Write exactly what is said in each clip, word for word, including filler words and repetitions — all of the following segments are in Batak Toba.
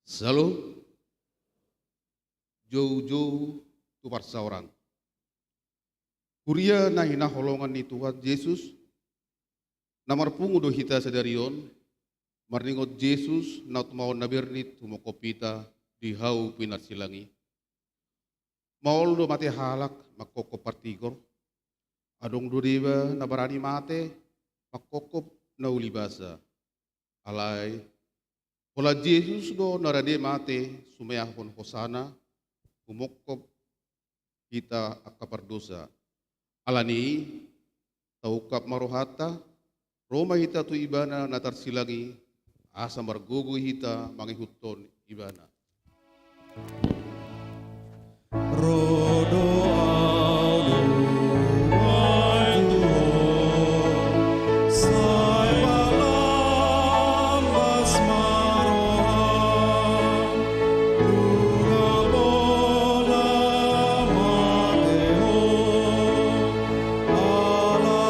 Syalom. Joujou tu parsaoran. Huria na hinaholongan ni Tuhan Jesus, na marpungu do hita sadari on, marningot Jesus na tumaon na bernit humongkop hita di hau pinarsilang i. Maol do mate halak manghophop partigor. Adong do deba na barani mate manghophop na uli basa. Alai, holan Jesus do na rade mate sumeahon hosana, humongkop hita angka pardosa. Alani i, taungkap ma rohanta, ro ma hita tu Ibana na tarsilang i, asa margogo hita mangihuthon Ibana. Ro do ahu nuaeng tu ho, sai palambas ma roham, nunga pola mate ho. Ala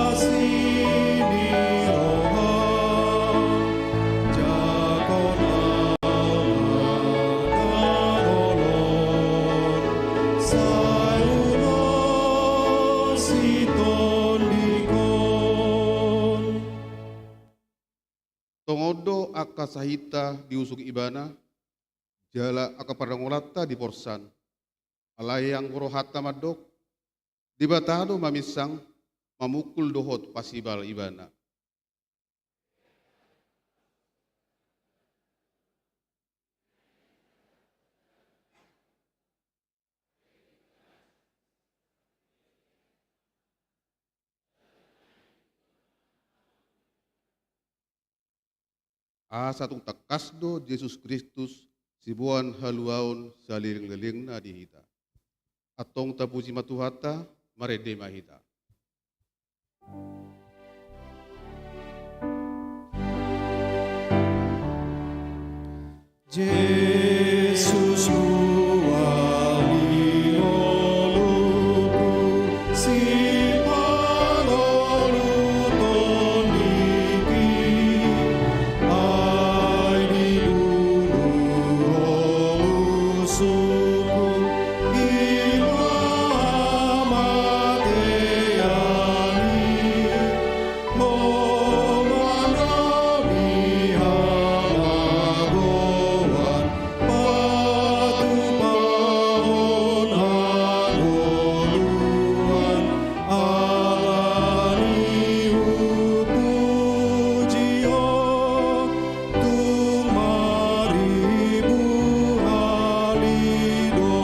asi ni roham, jangkon ahu ma na holong, sai ulos i tondingkon. Tongon do angka sahitta diusung Ibana, jala angka parngolanta diporsan. Alai anggo rohanta mandok, Debata do maminsang, mamungkul dohot pasibal Ibana. Asa tung tangkas do Jesus Kristus siboan haluaon salelenglelengna di hita. Antong tapuji ma Tuhanta, marende ma hita. Jesus, ruang ni ngolungku, sipangolu tondingki, ai dibunu ho musungku, i ma hamatean i. Ho ma na di hamagoan, patupahon hangoluan, alani hupuji ho, tung maribu hali do.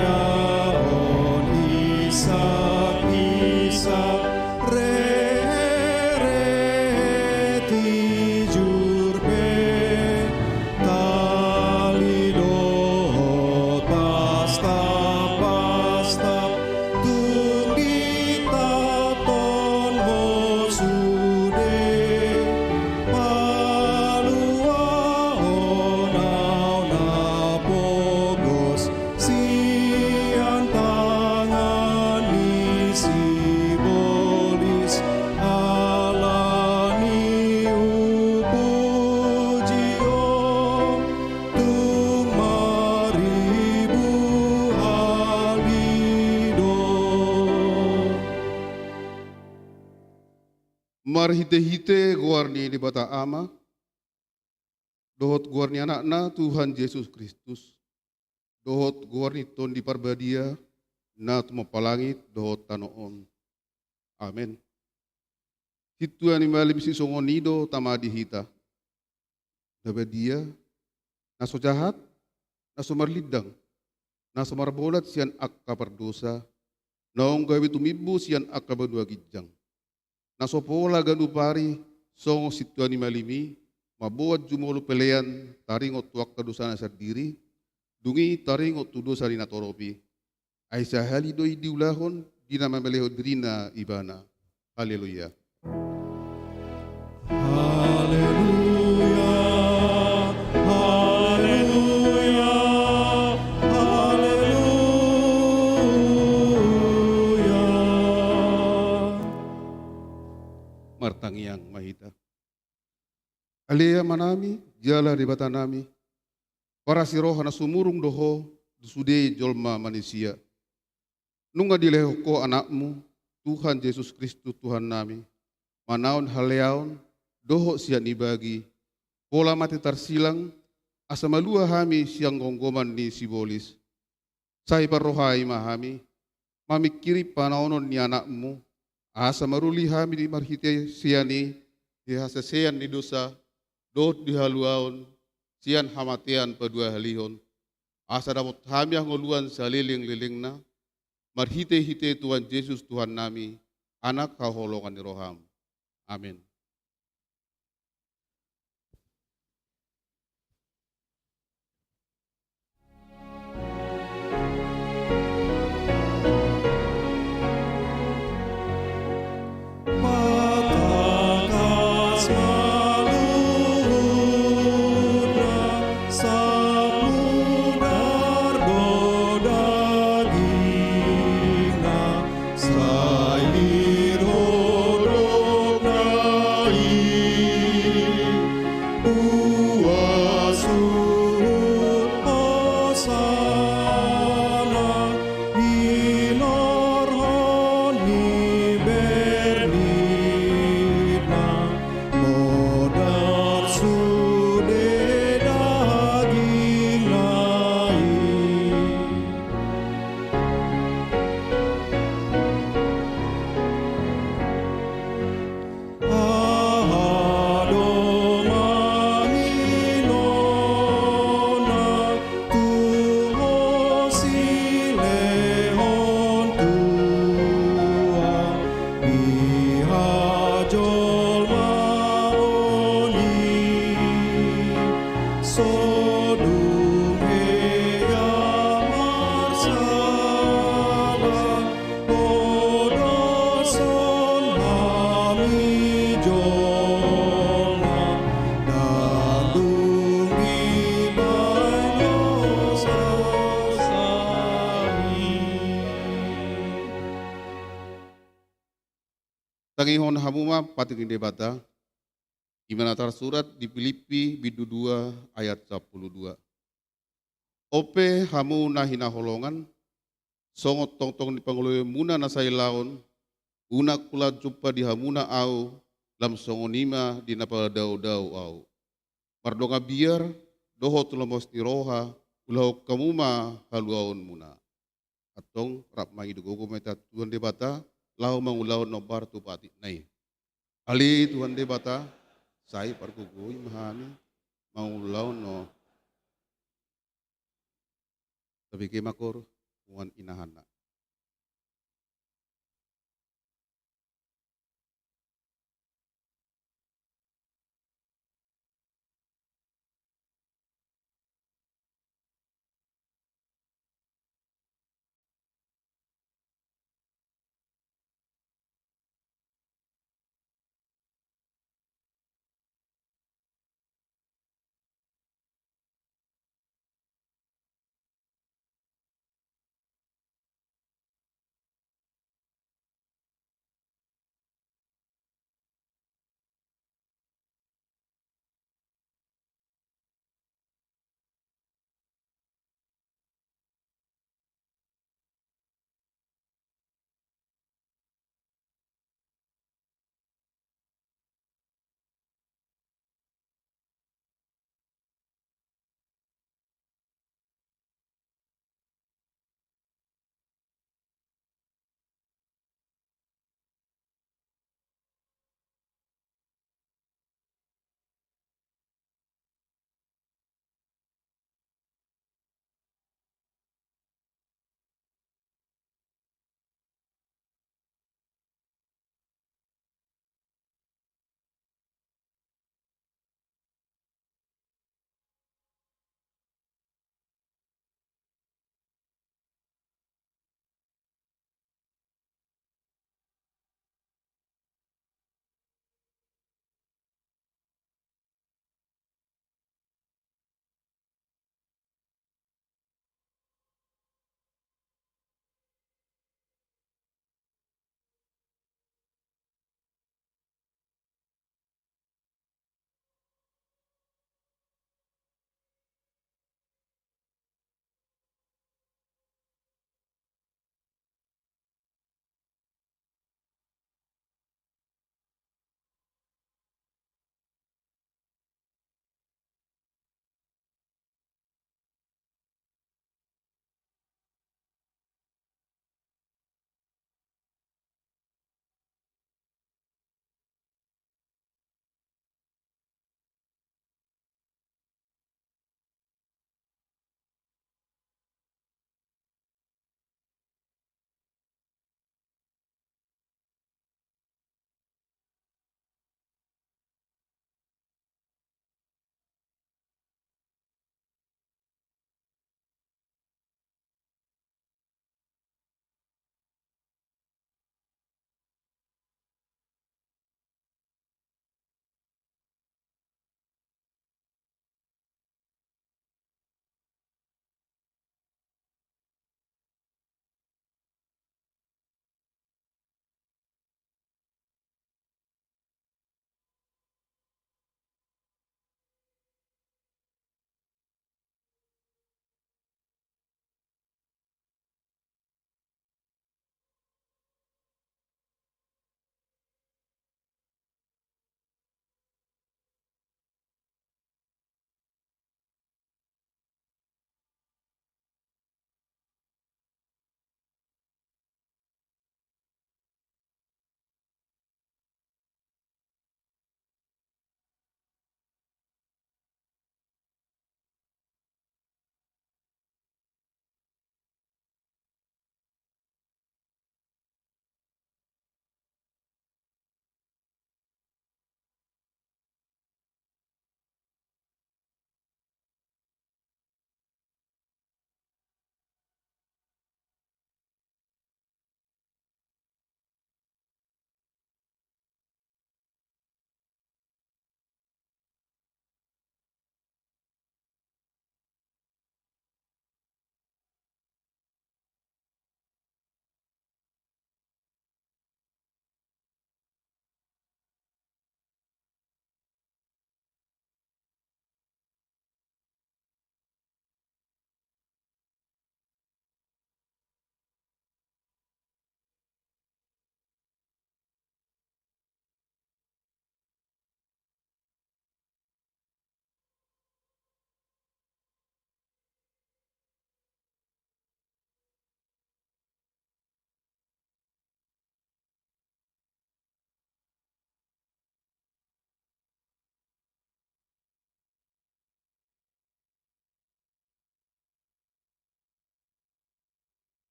Haleaon, isak-isak, rehet-rehet, ijur pe, tali dohot pasta-pasta, tung ditapton ho sude, paluahon ahu na pogos sian tangan ni sibolis, alani hupuji ho, tung maribu hali do. Marhite-hite goar ni Debata Ama, dohot goar ni Anakna Tuhan Jesus Kristus, dohot goar ni Tondi Parbadia, na tumompa langit dohot tano on. Amen. Sintua ni malim sisongon i do tama di hita. Na badia, na so jahat, na so marlindang, na so marbolat sian angka pardosa, naung gabe tumimbo sian angka banua ginjang. Na so pola ganup ari songon sintua ni malim i, mamboan jumolo pelean taringot tu angka dosana sandiri, dung i taringot tu dosa ni natorop i. Ai sahali do i diulahon, di na mamelehon dirina ibana. Haleluya. Haleluya, haleluya, haleluya. hita. Ale Amanami, jala Debatanami, parasi roha na sumurung do Ho di sude jolma manisia. Nunga dilehon Ho Anakmu, Tuhan Jesus Kristus Tuhannami, manaon haleaon dohot sian ibagi, pola mate tarsilang, asa malua hami sian gomgoman ni sibolis. Sai parrohai ma hami, mamingkiri panaonon ni Anakmu, asa maruli hami di marhite sian i, di hasesean ni dosa, dohot di haluaon, sian hamatean paduahalihon, asa dapot hami hangoluan salelenglelengna, marhitehite Tuhan Jesus Tuhannami, Anak haholongan ni roham. Amen. Sai didokna i, buat suhut hosana, hinorhon ni bernitna, modar sude dagingna i. Aha do manginona tu Ho silehon tua, di hajolmaon i, so dung hea marsala, podoshon hami jolma, ndang dung dibaen dosa i. Tangihon hamu ma patik ni Debata, i ma na tarsurat di Pilippi bindu dua ayat sampulu dua. On pe hamu na hinaholongan, songon tongtong ni pangoloionmuna na sailaon, unang hulam jumpa di hamuna ahu, lam songon i ma di na padaodao ahu. Mardongan biar, dohot lomo ni roha, ulahon hamu ma haluaonmuna. Antong rap mangido gogo ma hita tu Tuhan Debata, laho mangulahon na hombar tu patikna i. Ale Tuhan Debata, sai pargogoi ma hami, mangulahon na. Tabege ma ho, nuaeng inahanna.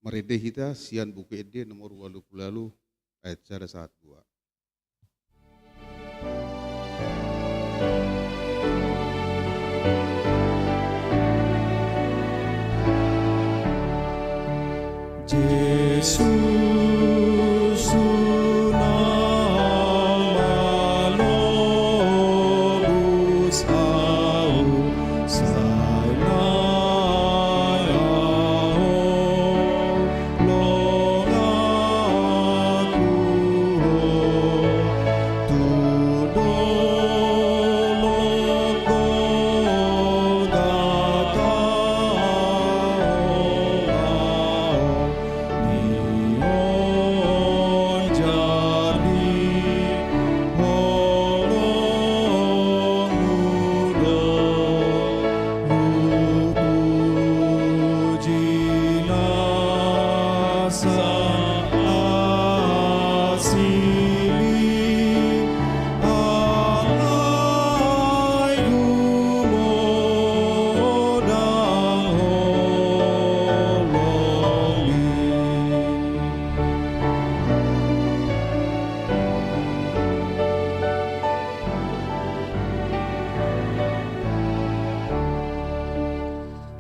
Marende hita sian Buku Ende nomor ualu pulu ualu, ayat sada sahat dua. Jesus, unang malobus ahu, sai naeng ahu longanku tu dolok Golgota. Ni on jadi holongmu do, hupuji nasa asing i. Alai gumodang holongmi.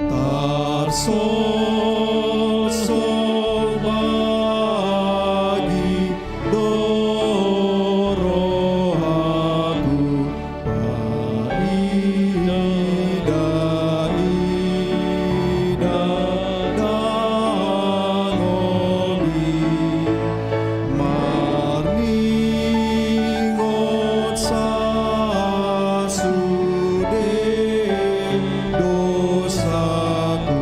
Tarsolsol bagi do rohaku, paida-ida dangolmi, marningot sasude dosaku.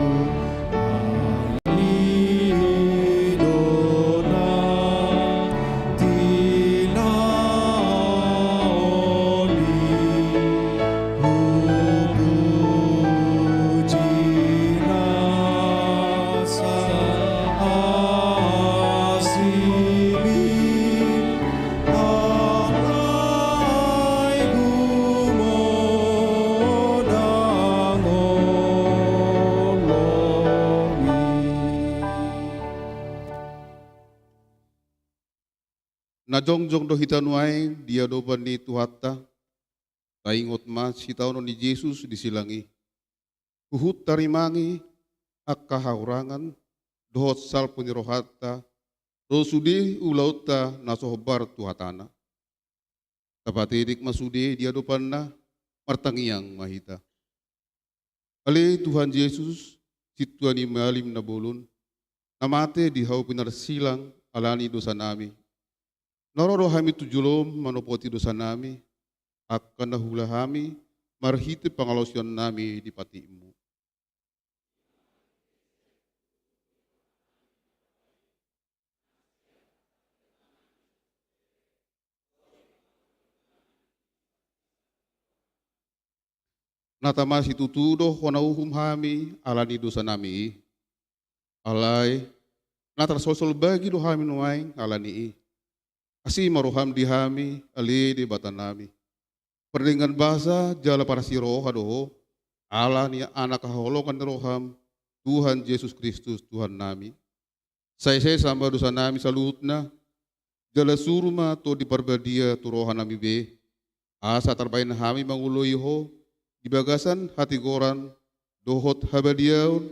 Na jongjong do hita nuaeng di adopan ni Tuhanta. Taingot ma sitaonon ni Jesus di silang i. Huhut tarimangi angka hahurangan dohot salpu ni rohanta ro sude ulaonta na so hombar tu hatana. Tapatedek ma sude di adopanna, martangiang ma hita. Ale Tuhan Jesus, sintua ni malim na bolon, na mate di hau pinarsilang ala ni dosanami. Na ro do hami tu jolom manopoti dosanami, angka na huula hami marhite pangalaosionnami di patikmu. Na tama situtu do hona uhum hami ala ni dosanami i. Alai, na tarsolsol bagi do hami nuaeng ala ni i. Asi ma roham di hami, ale Debatanami. Pardenggan basa jala parasi roha do ho, ala ni Anak haholongan ni roham, Tuhan Jesus Kristus Tuhannami. Sai sesa ma dosanami saluhutna, jala suru ma Tondi Parbadia tu rohanami be, asa tarbahen hami mangoloi ho di bagasan hatigoran dohot habadiaon,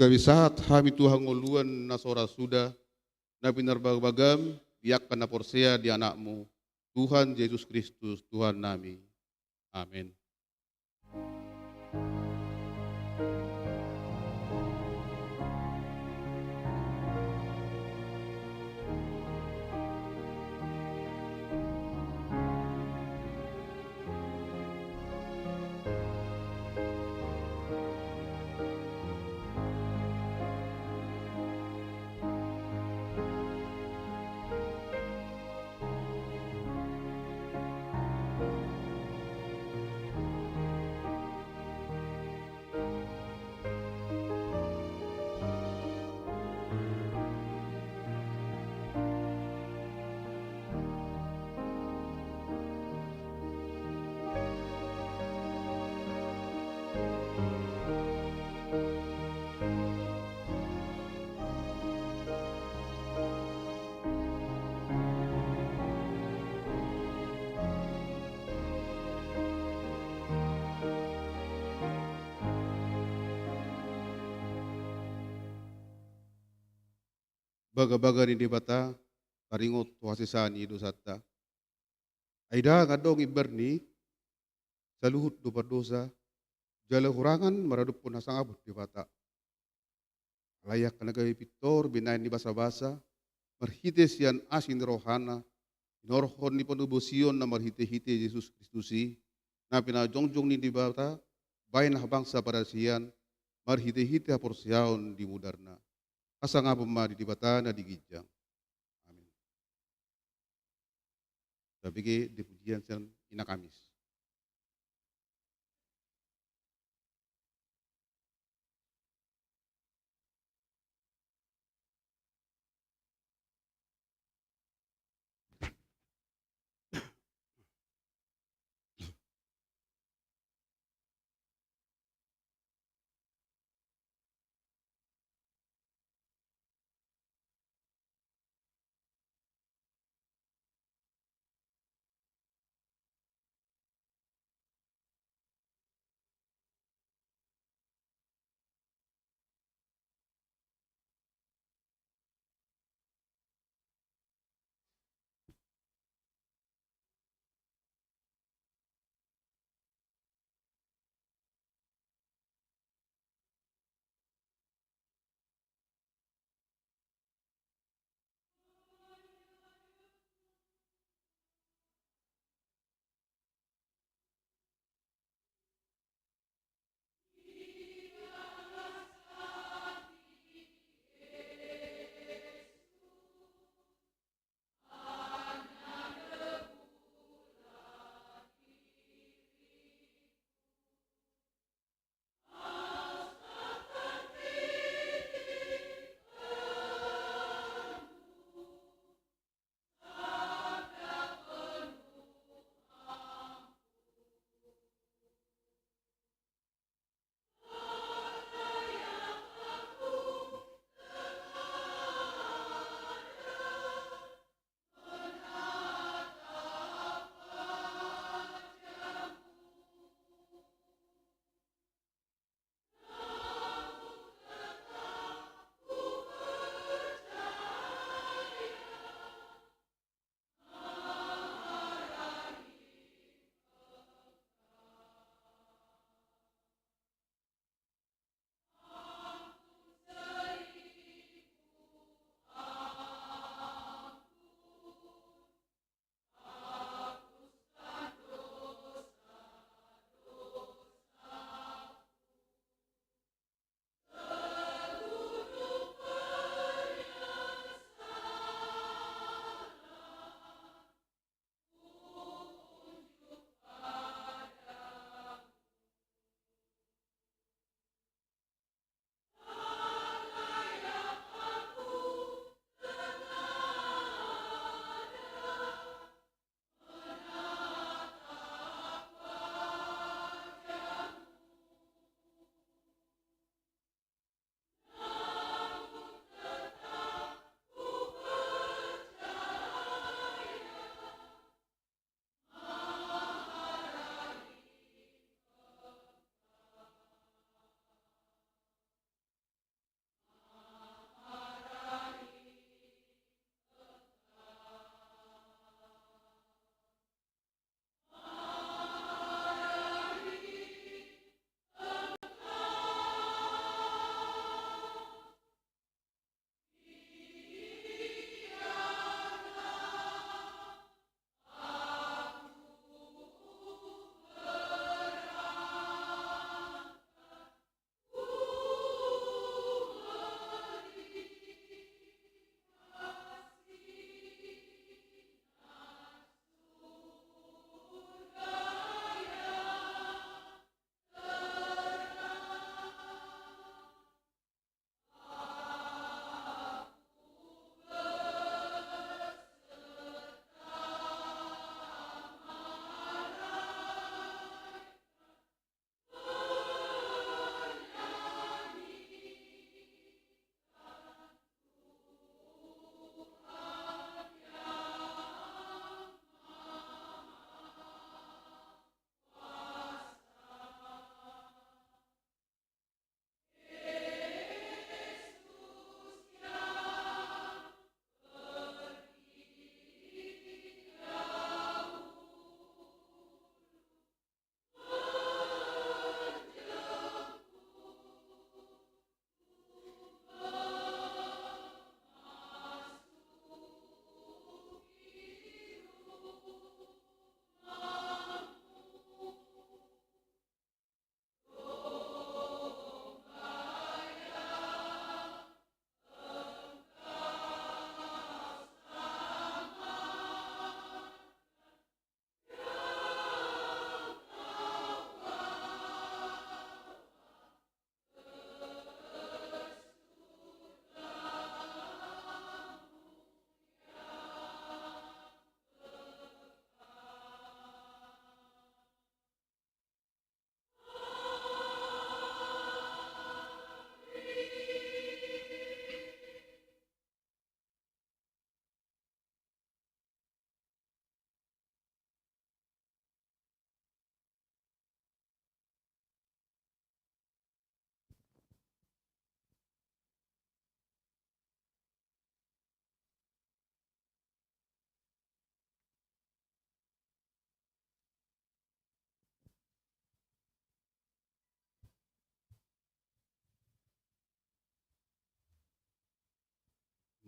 gabe sahat hami tu hangoluan na so ra suda, na pinarbagabagam di angka na porsea di Anakmu, Tuhan Jesus Kristus Tuhannami. Amen. bagabaga ni Debata, taringot tu hasesaan ni dosanta. Ai ndang adong imbar ni saluhut do pardosa, jala hurangan maradophon hasangapon Debata. Alai angka na gabe pintor, binahen ni basabasa, marhite sian asi ni rohana, hinorhon ni panobosion na marhitehite Jesus Kristus i, na pinajongjong ni Debata, bahen habangsa parasian, marhitehite haporseaon di mudarna. Hasangapon ma di Debata na di ginjang. Amin. Tabege di pujian sian Ina Kamis.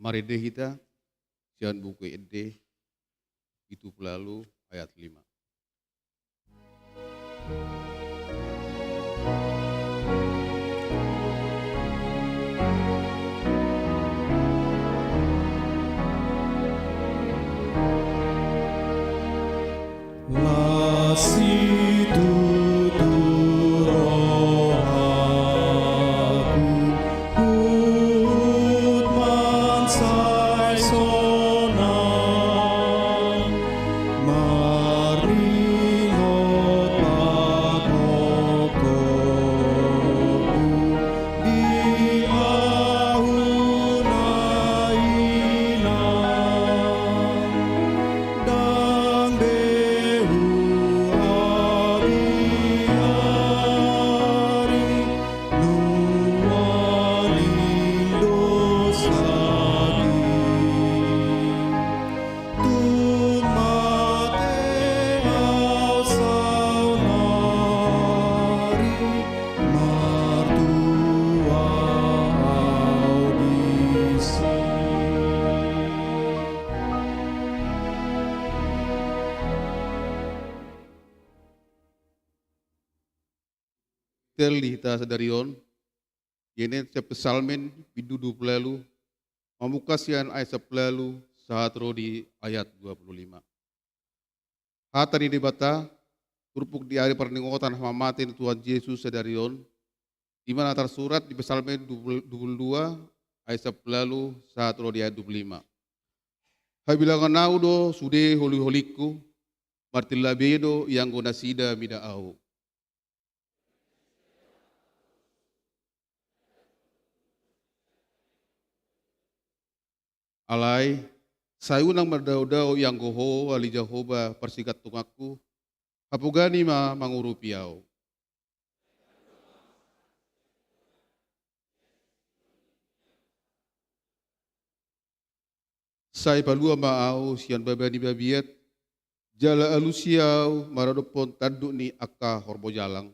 Marende hita sian Buku Ende pitu pulu ualu ayat lima. Las situtu rohaku, huhut mansai sonang, marningot pangkohononku di ahu na inang. Ndang be huabiari nuaeng dosaki. Tung mate au saonari, martua au disi. Tel di hita sadari on, iain sian Psalmen bindu dua pulu ualu, mamungka sian ayat sampulu ualu sahat ro di ayat dua pulu lima. Hata ni Debata, turpuk di ari parningotan hamamate ni Tuhan Jesus sadari on, i ma na tarsurat di Psalmen dua pulu, dua pulu dua, ayat sampulu ualu sahat ro di ayat dua pulu lima. Habilangan au do sude holiholingku, martilla be do ianggo nasida mida au. Alai, sai unang mardaodao ianggo Ho ale Jahowa parsigantonganku, hapogani ma mangurupi au. Sai palua ma au sian baba ni babiat, jala alusi au maradophon tanduk ni angka horbo jalang.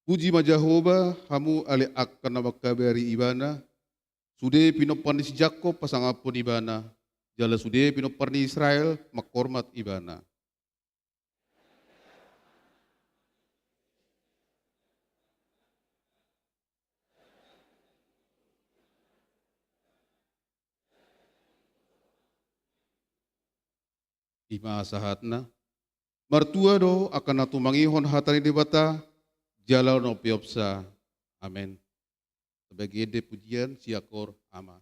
Puji ma Jahowa, hamu ale angka na mangkabari Ibana, sude pinompar ni si Jakkob pasangaphon Ibana, jala sude pinompar ni Israel manghormat Ibana. I ma sahatna. Martua do angka na tumangihon hata ni Debata jala na umpeopsa. Amen. Sebagai ende pujian, siakor ama.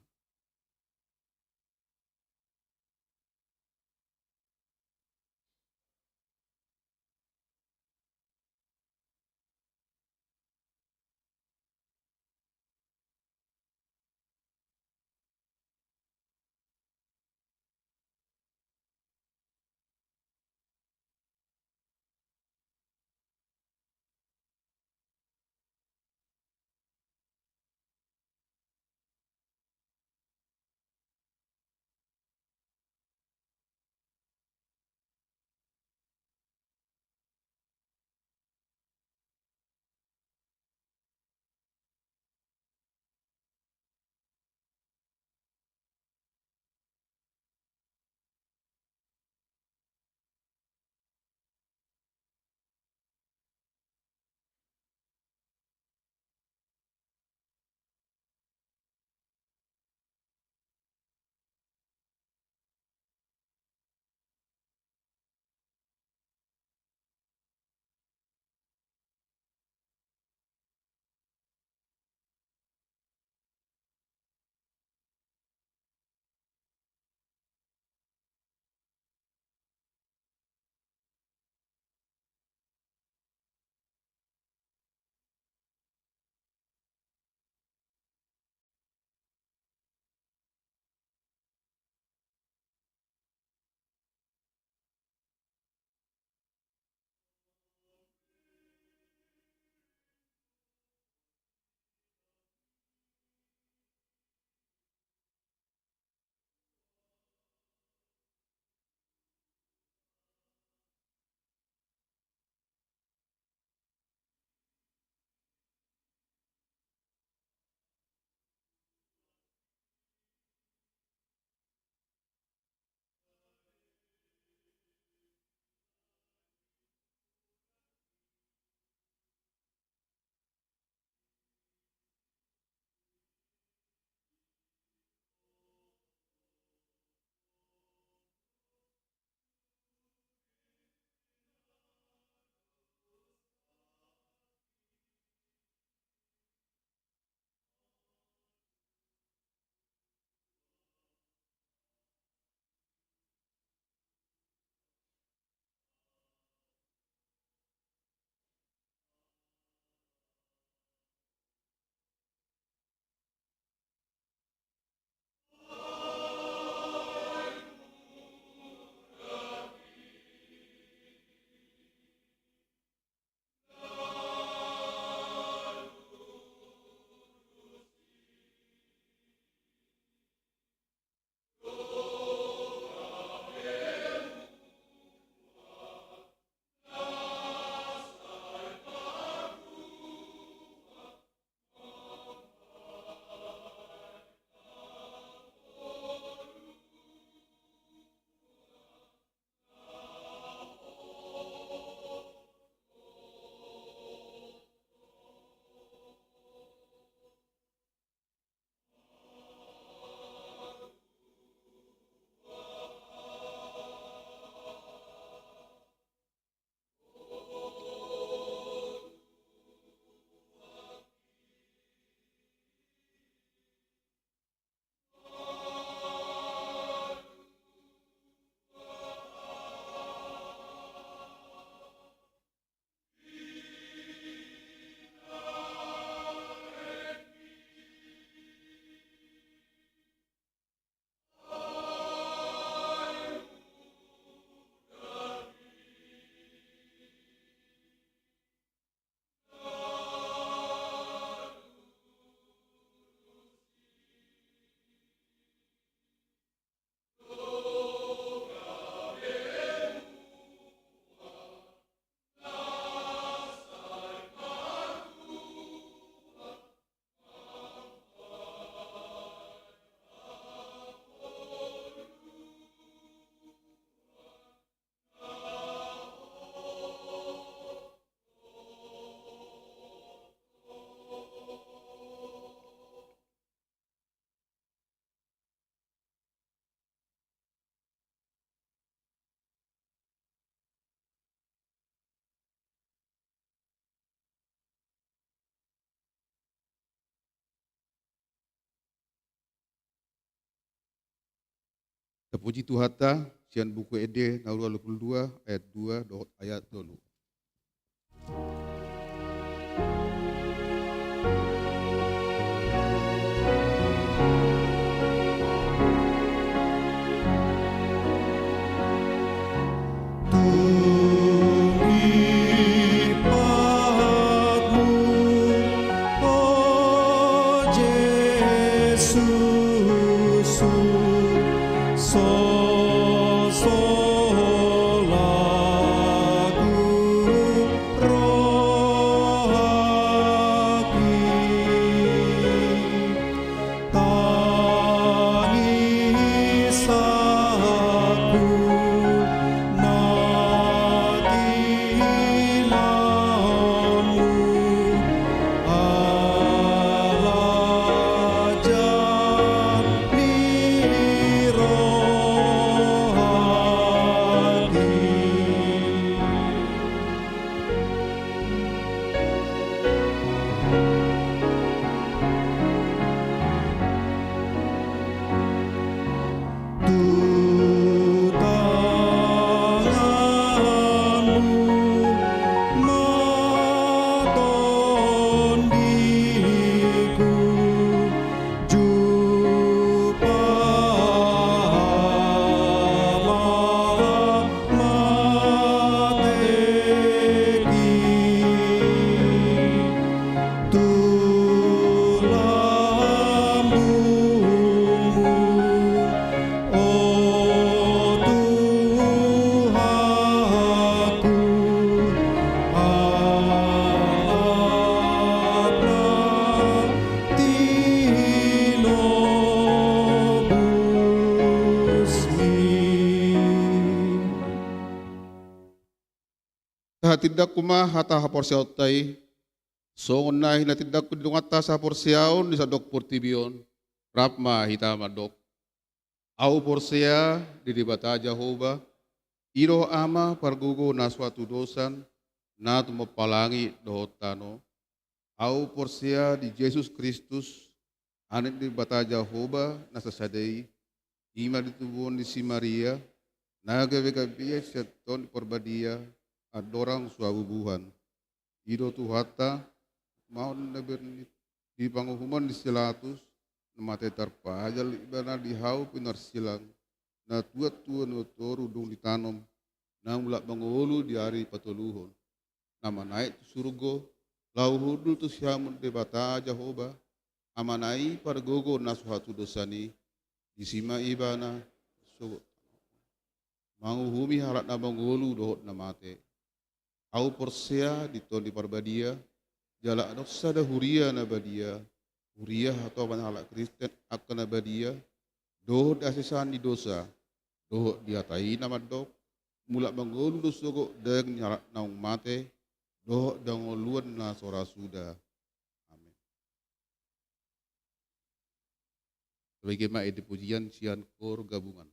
Tapuji Tuhanta, sian Buku Ende na ualu pulu dua ayat dua dohot ayat tolu. Tahatindangkon ma hata haporseaonta i, songon na hinatindangkon di donganta haporseaon di sandok portibi on, rap ma hita mandok. Ahu porsea di Debata Jahowa, i do Ama pargogo na so hatudosan, na tumompa langit dohot tano. Ahu porsea di Jesus Kristus, Anak ni Debata Jahowa na sasada i, i ma ditubuhon ni si Maria, na gabe gabe sian Tondi Parbadia, andorang so habubuhan. I do Tuhanta, maon na ber-, di panguhuman ni si Pilatus, na mate tarpajal ibana di hau pinarsilang, na tuat tua na toru dung ditanom, na mulak mangolu di ari patoluhon. Na manaek tu surgo, laho hundul tu siamun Debata Jahowa, Amana i pargogo na so hatudosan i, disi ma ibana, sogot manguhumi halak na mangolu dohot na mate. Ahu porsea di Tondi Parbadia, jala adong sada huria na badia, huria hatopan halak Kristen angka na badia, dohot di hasesaan ni dosa, dohot di hata i na mandok, mulak mangolu do sogot daging ni halak naung mate, dohot di hangoluan na so ra suda. Amin. Tabege ma ende pujian sian koor gabungan.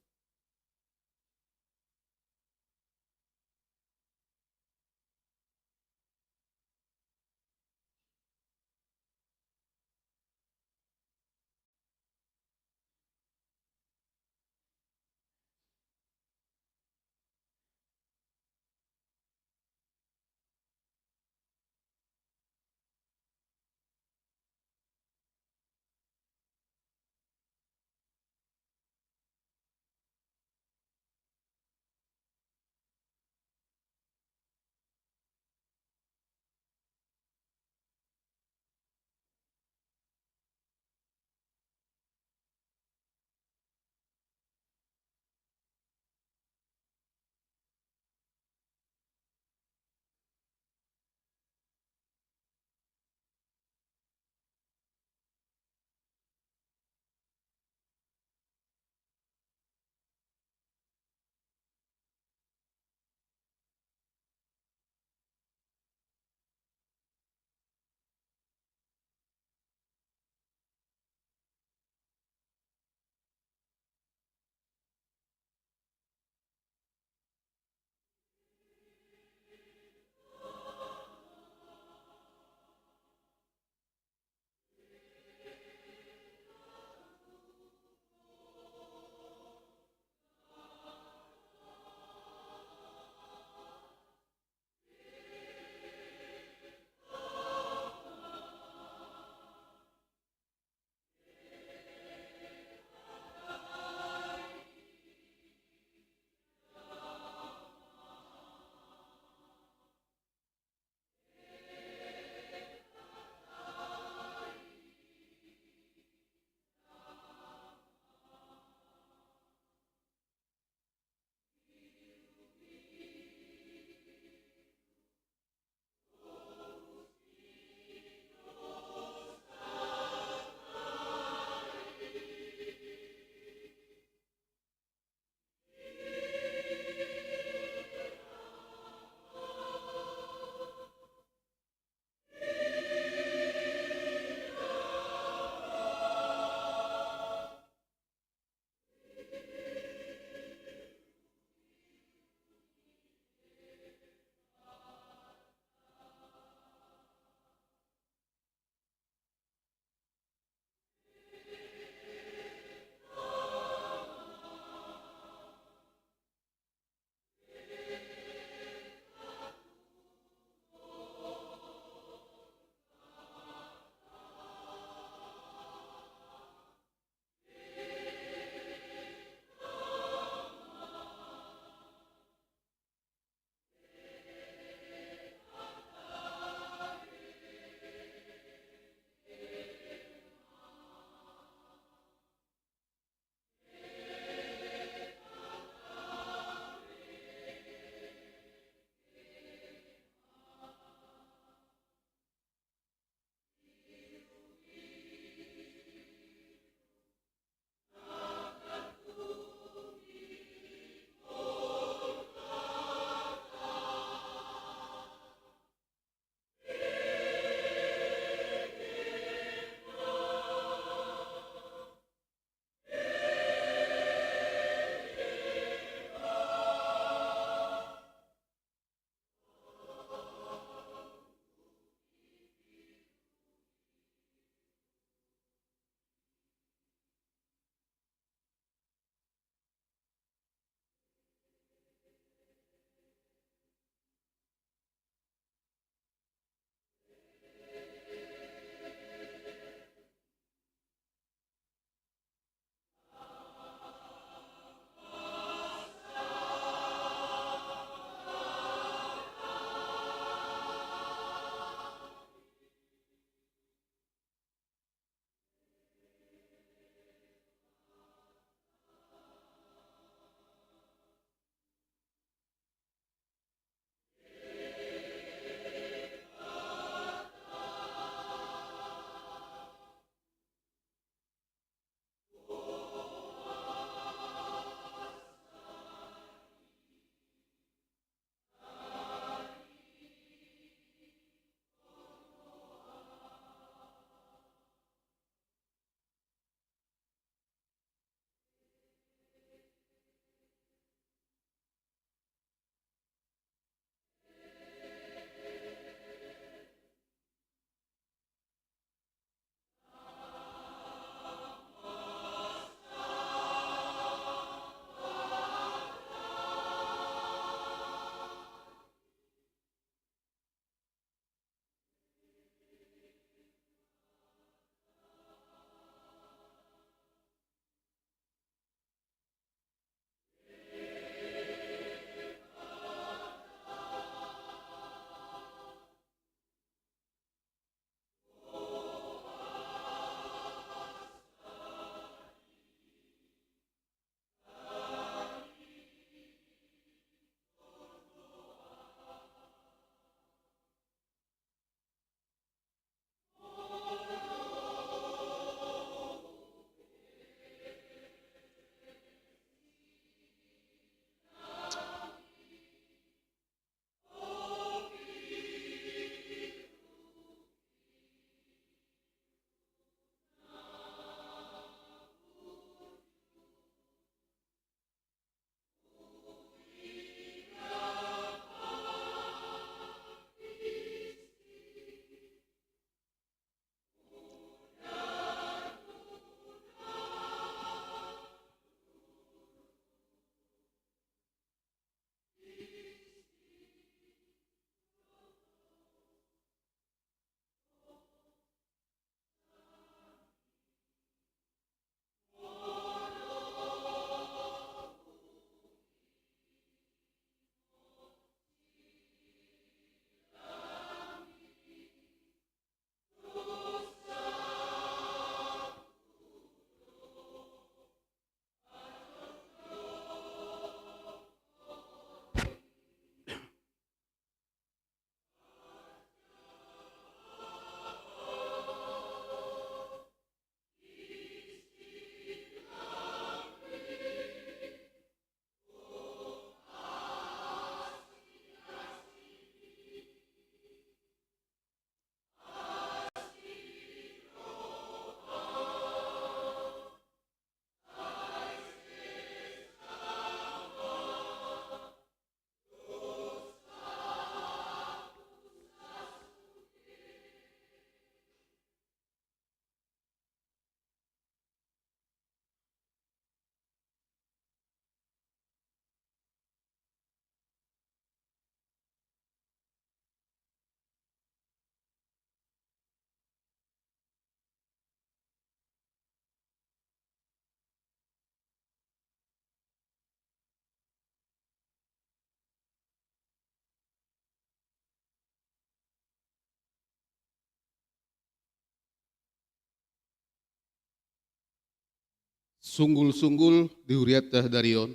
Sunggul-sunggul di hurianta sadari on.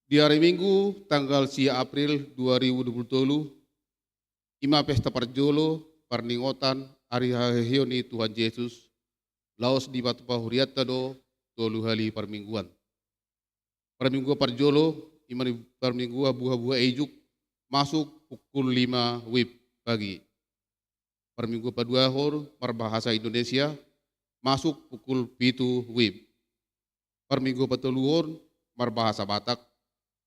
Di ari Minggu tanggal sia April dua ribu dua puluh tolu, ima pesta parjolo parningotan ari haheheon ni Tuhan Jesus, laos dipatupa hurianta do tolu hali parmingguan. Parmingguan parjolo, ima ni parmingguan buha-buha ijuk, masuk pukul lima wib pagi. Parmingguan paduahon marbahasa Indonesia, masuk pukul pitu wib. Parmingguan patoluhon marbahasa Batak,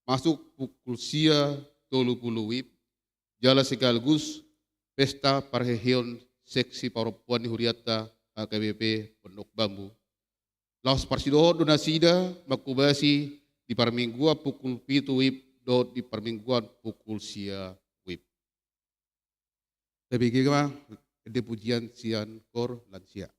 masuk pukul sia tolu pulu wib, jala sekaligus pesta parheheon seksi parompuan ni hurianta H K B P Pondok Bambu. Laos parsidohot do nasida manghobasi di parmingguan pukul pitu wib dohot di parmingguan pukul sia wib. Tabege ma ende pujian sian kor lansia.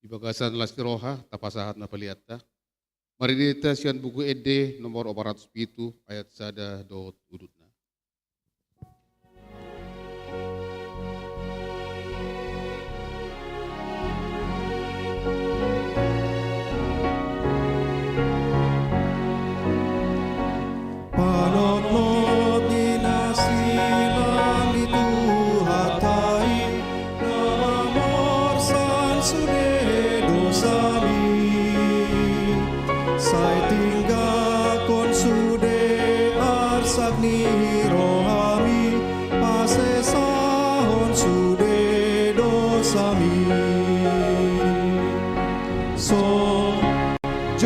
Di bagasan las ni roha, tapasahat ma peleanta. Marende hita sian Buku Ende nomor opat ratus pitu, ayat sada dohot udutna. Panotnot ni na silang di Tuhanta i, na mamorsan sude dosami. Sai tinggakkon sude arsak ni rohami, pasesahon sude dosami. Songon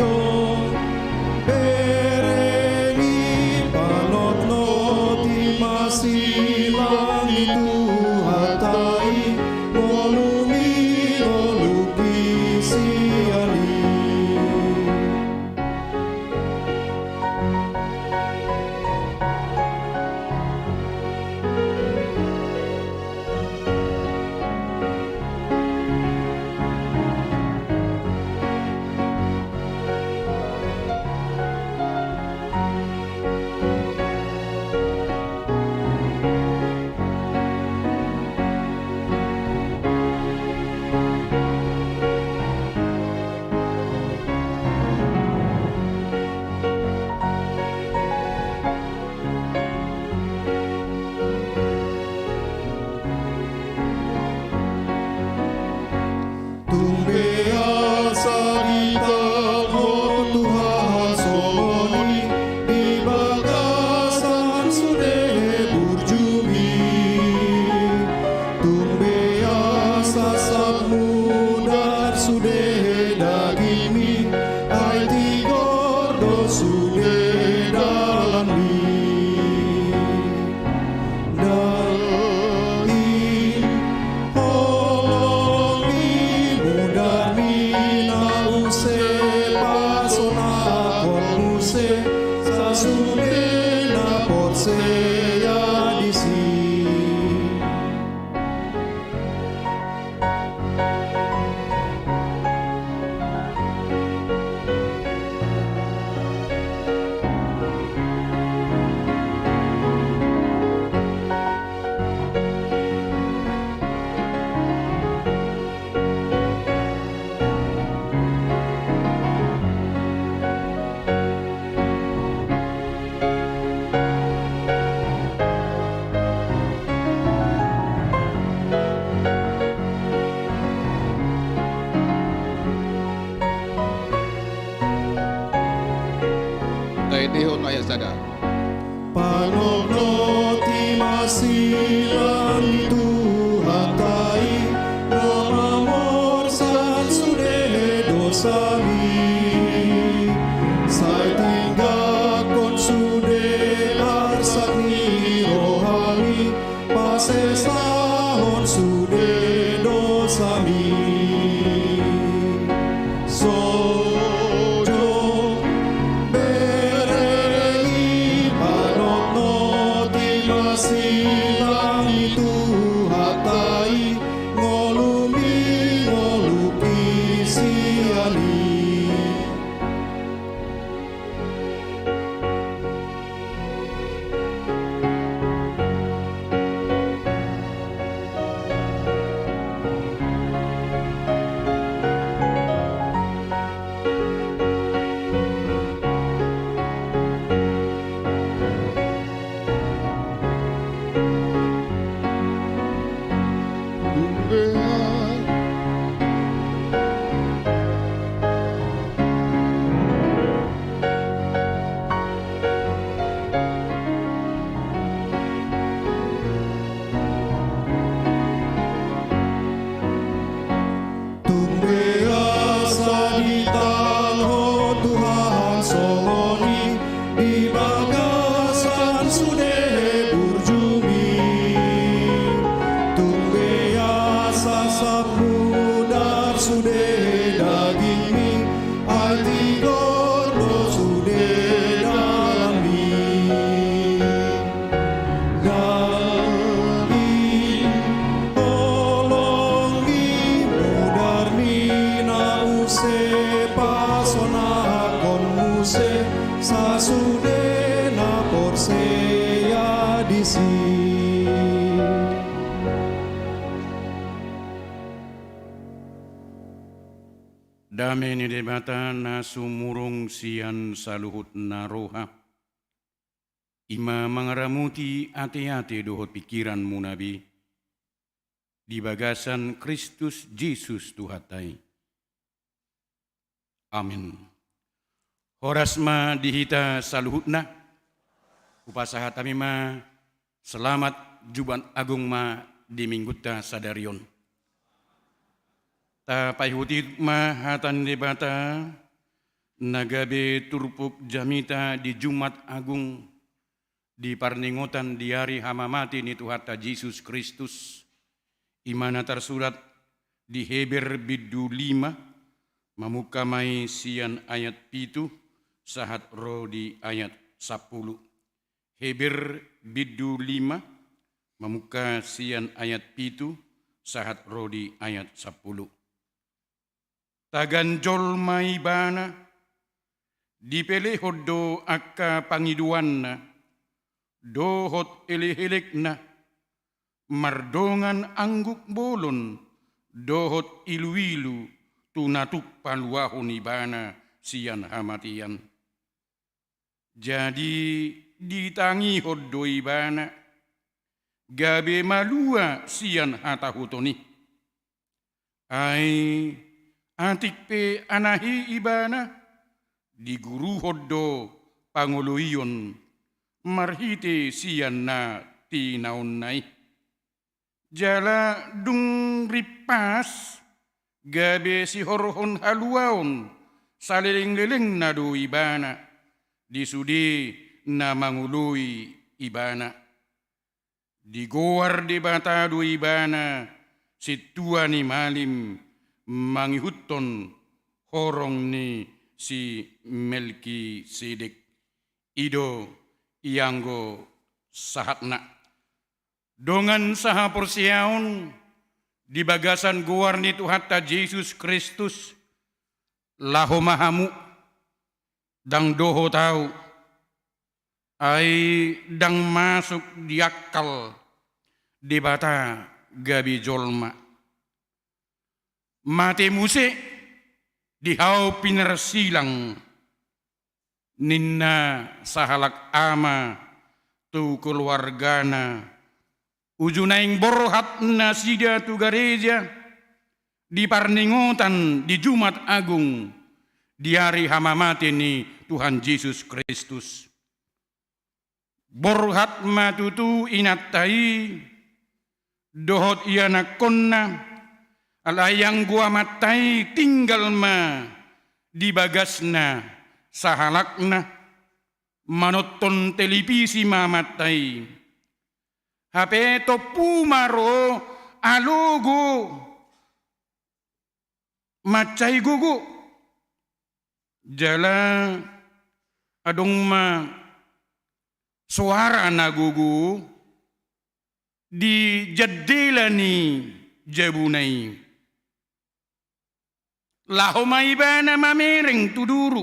bere ni panotnot i ma silang di Tuhanta i, ngolu ni ngolu di sian i. Tung be asa ditalhon Tuhan songon i di bagasan sude burjumi. Tung be asa sap mudar sude dagingmi, ai tigor do sude dalanmi. Daging holong ni mudarmi na use pasonanghon muse, sasude na porsea disi. Taendehon ayat sada. Panotnot i ma silang ni Tuhanta i, na mamorsan sude dosami. Sai tinggakkon sude arsak ni rohami, pasesahon sude dosami. Songon bere ni panotnot i ma silang Sasude na porsea disi. Dame ni Debata na sumurung sian saluhut na roha, i ma mangaramoti ateate dohot pingkiranmuna be, di bagasan Kristus Jesus Tuhanta i. Amen. Horas ma di hita saluhutna. Hupasahat hami ma selamat Jumat Agung ma di minggunta sadari on. Tapaihut-ihut ma hata ni Debata na gabe turpuk jamita di Jumat Agung, di parningotan di ari hamamate ni Tuhanta Jesus Kristus, i ma na tarsurat di Heber bindu lima, mamungka ma i sian ayat pitu sahat ro di ayat sampulu. Heber bindu lima, mamungka sian ayat pitu sahat ro di ayat sampulu. Tagan jolma ibana, dipelehon do angka pangidoanna, dohot elek-elekna, mardongan angguk bolon, dohot ilu-ilu, tu na tuk paluahon ibana sian hamatean. Jadi ditangihon do ibana, gabe malua sian hatahuton i. Ai atik pe anahe ibana, diguruhon do pangoloion marhite sian na tinaonna i. Jala dung rimpas, gabe sihorhon haluaon saleleng-lelengna do ibana, di sude na mangoloi ibana. Digoar Debata do ibana sintua ni malim mangihuthon horong ni si Melkisedek. I do ianggo sahatna. Dongan sahaporseaon di bagasan goar ni Tuhanta Jesus Kristus, laho ma hamu, ndang dohot ahu, ai ndang masuk di akal Debata gabe jolma. Mate muse di hau pinarsilang, ninna sahalak ama tu keluargana, uju naeng borhat nasida tu gareja di parningotan di Jumat Agung di ari hamamate ni Tuhan Jesus Kristus. Borhat ma tutu inanta i dohot ianakkonna, alai anggo amanta i tinggal ma di bagasna sahalakna, manonton televisi ma amanta i. Hape tompu ma ro alogo mansai gogo. Jala adong ma soara na gogo di jandela ni jabuna i. Laho ma ibana mamereng tu duru.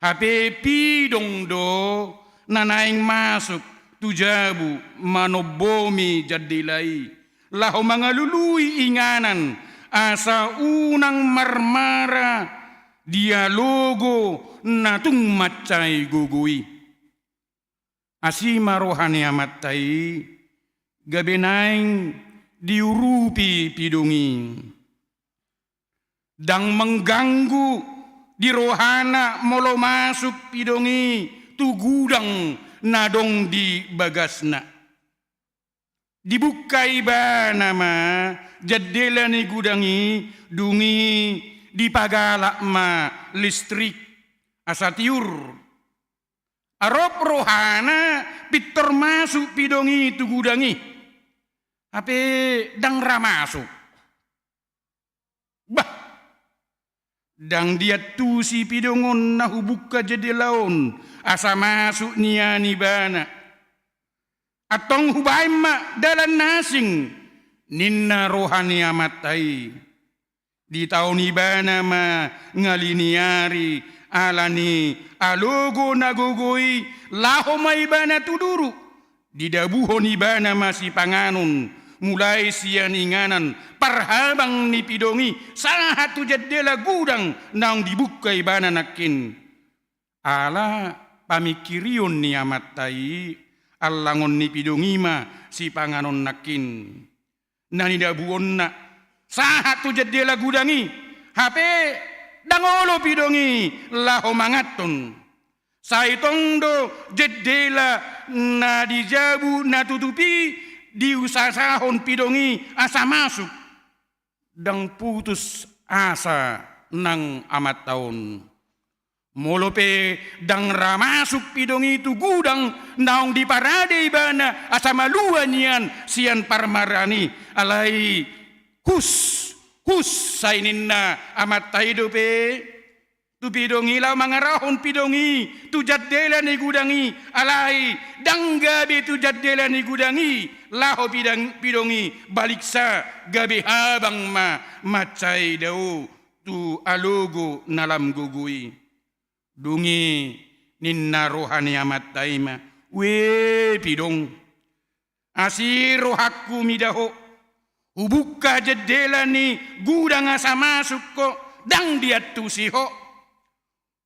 Hape pidong do na naeng masuk tu jabu manombomi jandela i, laho mangalului inganan asa unang marmara di alogo na tung mansai gogo i. Asi ma roha ni amanta i gabe naeng diurupi pidong i. Ndang mengganggu di rohana molo masuk pidong i tu gudang na adong di bagasna. Dibuka ibana ma jandela ni gudang i, dung i dipagalak ma listrik asa tiur. Arop rohana pintor masuk pidong i tu gudang i. Hape ndang ra masuk. Bah, ndang diantusi pidong on na hubuka jandela on asa masuk nian ibana. Antong hubaen ma dalan na asing, ninna roha ni amanta i. Ditaon ibana ma ngali ni ari Ala ni alogo na gogo i, laho ma ibana tu duru. Didabuhon ibana ma sipanganon, mulai sian inganan, parhabang ni pidong i, sahat tu jendela gudang naung dibungka ibana nangkin. Ala pamingkirion ni amanta i, allangon ni pidong i ma sipanganon nangkin. Na nidabuonna, sahat tu jendela gudang i, hape ndang olo pidong i laho manganhon. Sai tong do jendela na di jabu na tutup i diusasahon pidong i asa masuk. Ndang putus asa nang amanta on. Molo pe ndang ra masuk pidong i tu gudang naung diparade ibana asa malua nian sian parmaraan i, alai hus, hus sai ninna amanta i dope tu pidong i laho mangarahon pidong i tu jendela ni gudang i, alai ndang gabe tu jendela ni gudang i laho pidong, pidong i, baliksa gabe habang ma mansai dao tu alogo na lam gogo i. Dung i ninna roha ni amanta i ma, "Ue pidong, asi rohangku mida ho, hubungka jendela ni gudang asa masuk ho, ndang diantusi ho.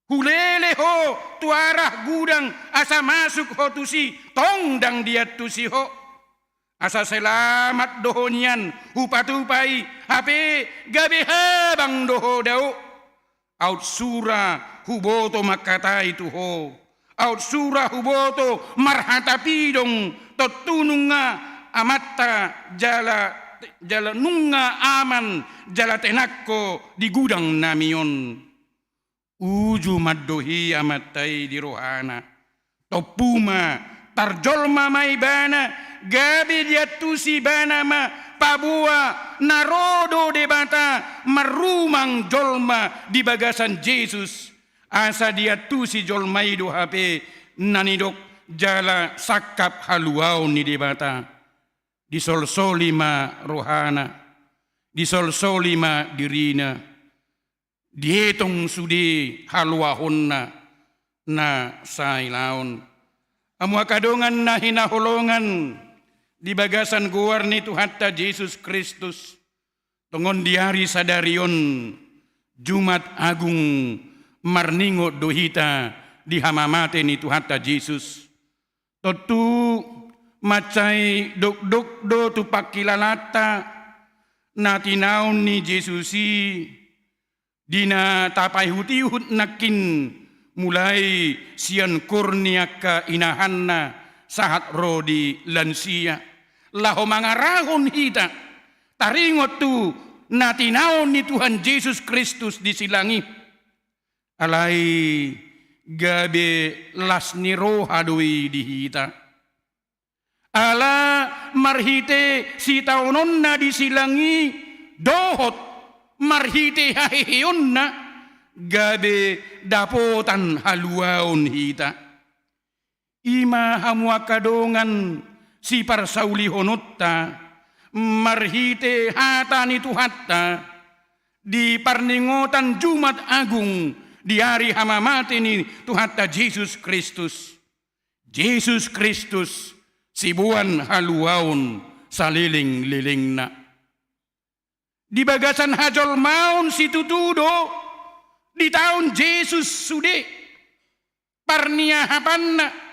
Hulele ho tu arah gudang asa masuk ho tusi, tong ndang diantusi ho. Asa selamat do ho nian hupatupa i, hape gabe habang do ho dao. Aut sura huboto mangkatai tu ho. Aut sura huboto marhata pidong, tontu nunga amanta jala, jala nunga aman jala tenang ho di gudang nami on." Uju mandohi amanta i di rohana. Tompu ma, tarjolma ma ibana, gabe diantusi ibana ma paboa na ro do Debata marrumang jolma di bagasan Jesus. Asa diantusi jolma i do hape na nidok jala sangkap haluaon ni Debata. Disolsoli ma rohana, disolsoli ma dirina. Dietong sude haluaonna na sailaon. Hamu angka dongan na hinaholongan di bagasan goar ni Tuhanta Jesus Kristus, tongon di ari sadari on, Jumat Agung, marningot do hita di hamamate ni Tuhanta Jesus. Tontu mansai dokdok do tu pangkilalanta na tinaon ni Jesus i, di na tapaihutihut nangkin, mulai sian koor ni angka inahanna sahat ro di lansia. Laho mangarahon hita taringot tu na tinaon ni Tuhan Jesus Kristus di silang i. Alai gabe las ni roha do i di hita. Ala marhite sitaononna di silang i dohot marhite haheheonna gabe dapotan haluaon hita. I ma hamu angka dongan siparsaulihononta, marhite hata ni Tuhanta di parningotan Jumat Agung di ari hamamate ni Tuhanta Jesus Kristus. Jesus Kristus, siboan haluaon salelenglelengna. Di bagasan hajolmaon situtu do ditaon Jesus sude parniahapanna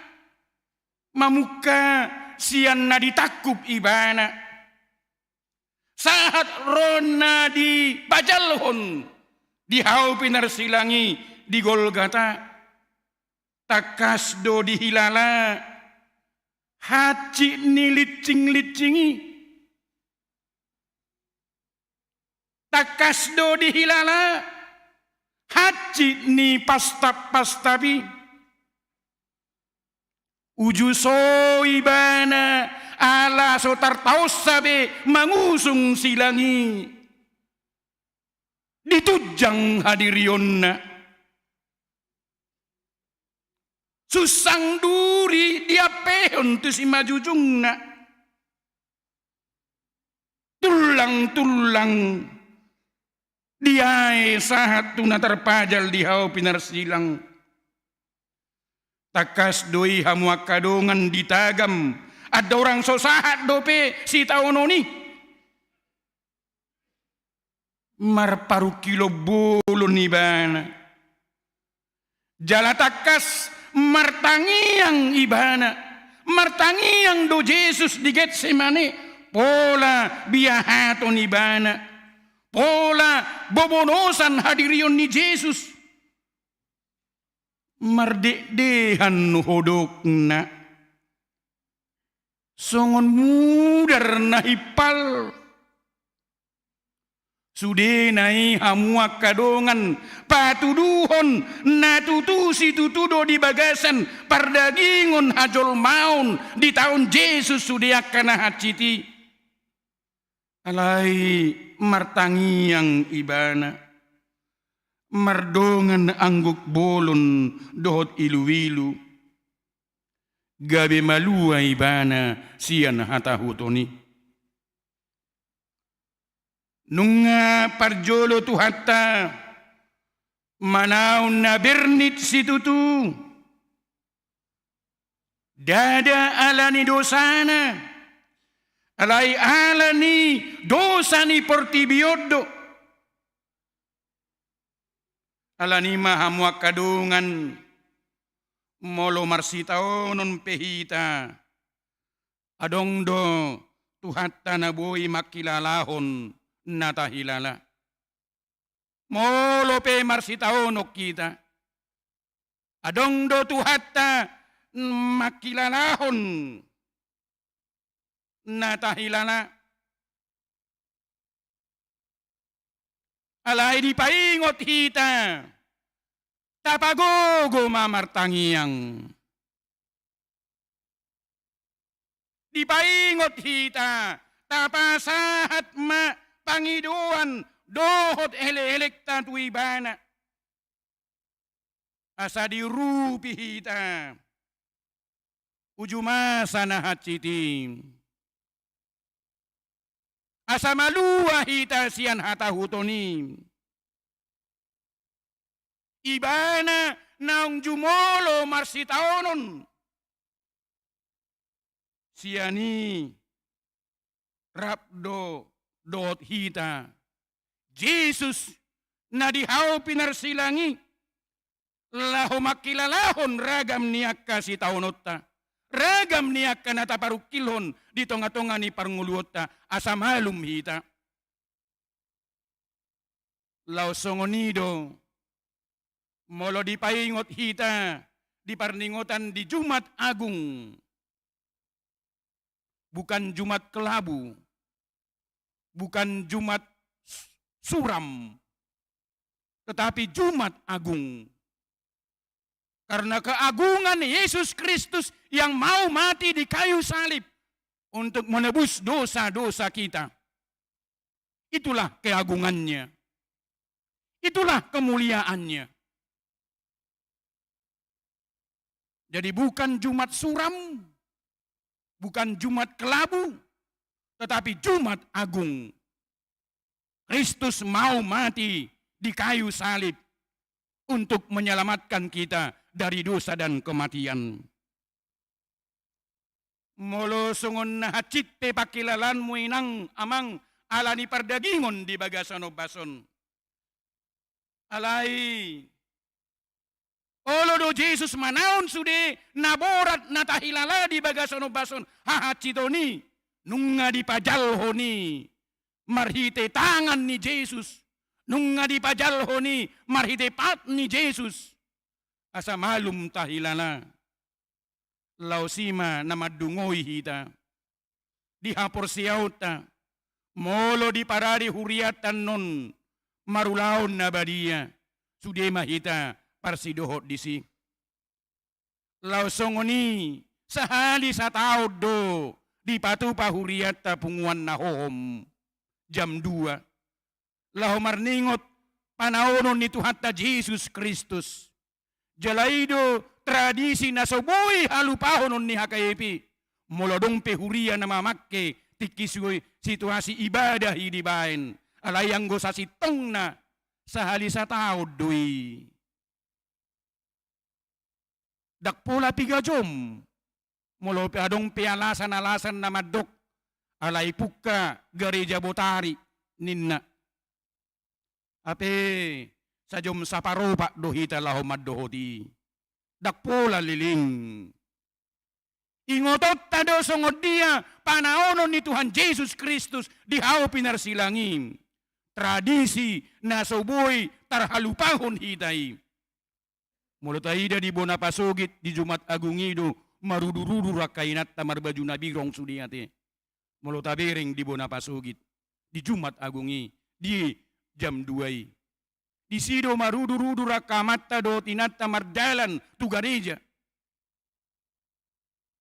mamungka sian na ditangkup ibana. Sahat ro na dipajalhon di hau pinarsilang i di Golgata. Tangkas do dihilala hansit ni lincing-lincing i. Tangkas do dihilala hansit ni pastap-pastap i. Uju so ibana ala so tartaonsa be mangusung silang i. Ditunjang hadirionna. Sunsang duri diampehon tu simanjujungna. Tullang-tullang Diae sahat tu na tarpajal di hau pinarsilang. Tangkas do i hamu angka dongan ditagam, andorang so sahat dope sitaonon i. Marparungkilon bolon ibana. Jala tangkas martangiang ibana. Martangiang do Jesus di Getsemane, pola biahaton ibana. Pola bobonosan hadirion ni Jesus. Mardekdehan hodokna. Songon mudar na himpal. Sudena i hamu angka dongan, patuduhon na tutu situtu do di bagasan pardagingon hajolmaon ditaon Jesus sude angka na hansit i. Alai martangiang ibana, mardongan angguk bolon dohot iluilu, gabe malua ibana sian hatahuton i. Nunga parjolo Tuhanta manaon na bernit situtu. Ndada ala ni dosana, alai ala ni dosa ni portibi on do. Ala ni i ma hamu angka dongan, molo marsitaonon pe hita, adong do Tuhanta na boi mangkilalahon na tahilala. Molo pe marsitaonon hita, adong do Tuhanta mangkilalahon na tahilala. Alai dipaingot hita, tapagogo ma martangiang. Dipaingot hita, tapasahat ma pangidoan dohot elekelekta tu Ibana. Asa diurupi hita uju masa na hansit i. Asa malua hita sian hatahuton i. Ibana naung jumolo marsitaonon. Sian i rap do dohot hita Jesus na di hau pinarsilang i, laho mangkilalahon ragam ni angka sitaononta, ragam ni angka na taparungkilhon di tongatonga ni parngoluonta, asa malum hita. Laos songon i do, molo dipaingot hita di parningotan di Jumat Agung. Bukan Jumat Kelabu, bukan Jumat s-, Suram, tetapi Jumat Agung. Karena keagungan Yesus Kristus yang mau mati di kayu salib untuk menebus dosa-dosa kita. Itulah keagungannya. Itulah kemuliaannya. Jadi bukan Jumat Suram, bukan Jumat Kelabu, tetapi Jumat Agung. Kristus mau mati di kayu salib untuk menyelamatkan kita dari dosa dan kematian. Molo songon na hansit pe pangkilalaanmu inang amang ala ni pardagingon di bagasan ombas on. Alai olo do Jesus manaon sude na borat na tahilala di bagasan ombas on, hahansiton i, nunga dipajalhon i marhite tangan ni Jesus, nunga dipajalhon i marhite pat ni Jesus. Asa malum tahilala. Laos i ma na mandungoi hita di haporseaonta, molo diparade hurianta annon marulaon na badia, sude ma hita parsidohot disi. Laos songon i sahali sataon do dipatupa hurianta punguan na hohom jam dua. Laho marningot panaonon ni Tuhanta Jesus Kristus. Jala i do tradisi na so boi halupahonon ni H K B P. Molo adong pe huria na mamangke tingki situasi ibadah i dibaen. Alai anggo sasintongna sahali sataon do i. Ndang pola piga jom. Molo pe adong pe alasan-alasan na mandok, alai pungka gareja botari, ninna. Hape sajom saparopat do hita laho mandohoti i. Ndang pola leleng. Ingotonta do songon dia panaonon ni Tuhan Jesus Kristus di hau pinarsilang i. Tradisi na so boi tarhalupahon hita i. Molo taida di bona pasogit di Jumat Agung i do marudur-udur angka inanta marbaju na birong sude ate. Molo tabereng di bona pasogit di Jumat Agung i di jam dua i. Disi do marudur-udur angka amanta dohot inanta mardalan tu gareja.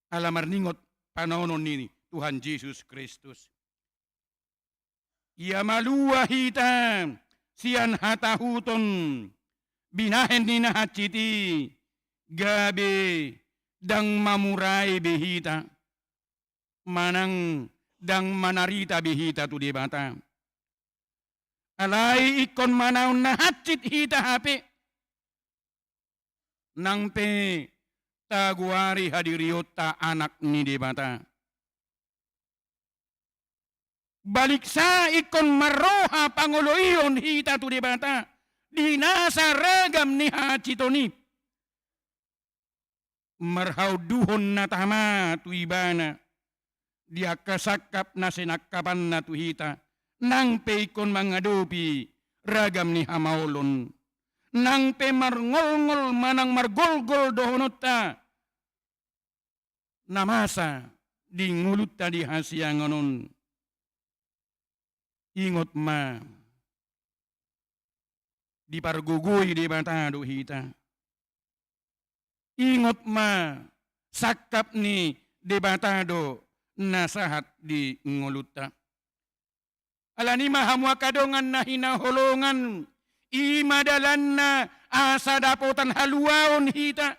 Ala marningot panaonon ni Tuhan Jesus Kristus. Ia malua hita sian hatahuton binahen ni na hansit i, gabe ndang mamurai be hita, manang ndang manarita be hita tu Debata. Alai ingkon manaon na hansit hita hape, nang pe tagoari hadirionta anak ni Debata. Baliksa ingkon marroha pangoloion hita tu Debata di nasa ragam ni hahansiton i. Marhaunduhon na tama tu Ibana di angka sangkap na sinangkapanna tu hita, nang pe ingkon mangadopi ragam ni hamaolon, nang pe marngolngol manang margolgol dohononta na masa di ngolunta di hasiangan on. Ingot ma, dipargogoi Debata do hita. Ingot ma, sangkap ni Debata do na sahat di ngolunta. Alani ma hamu angka dongan na hinaholongan, i ma dalanna asa dapotan haluaon hita.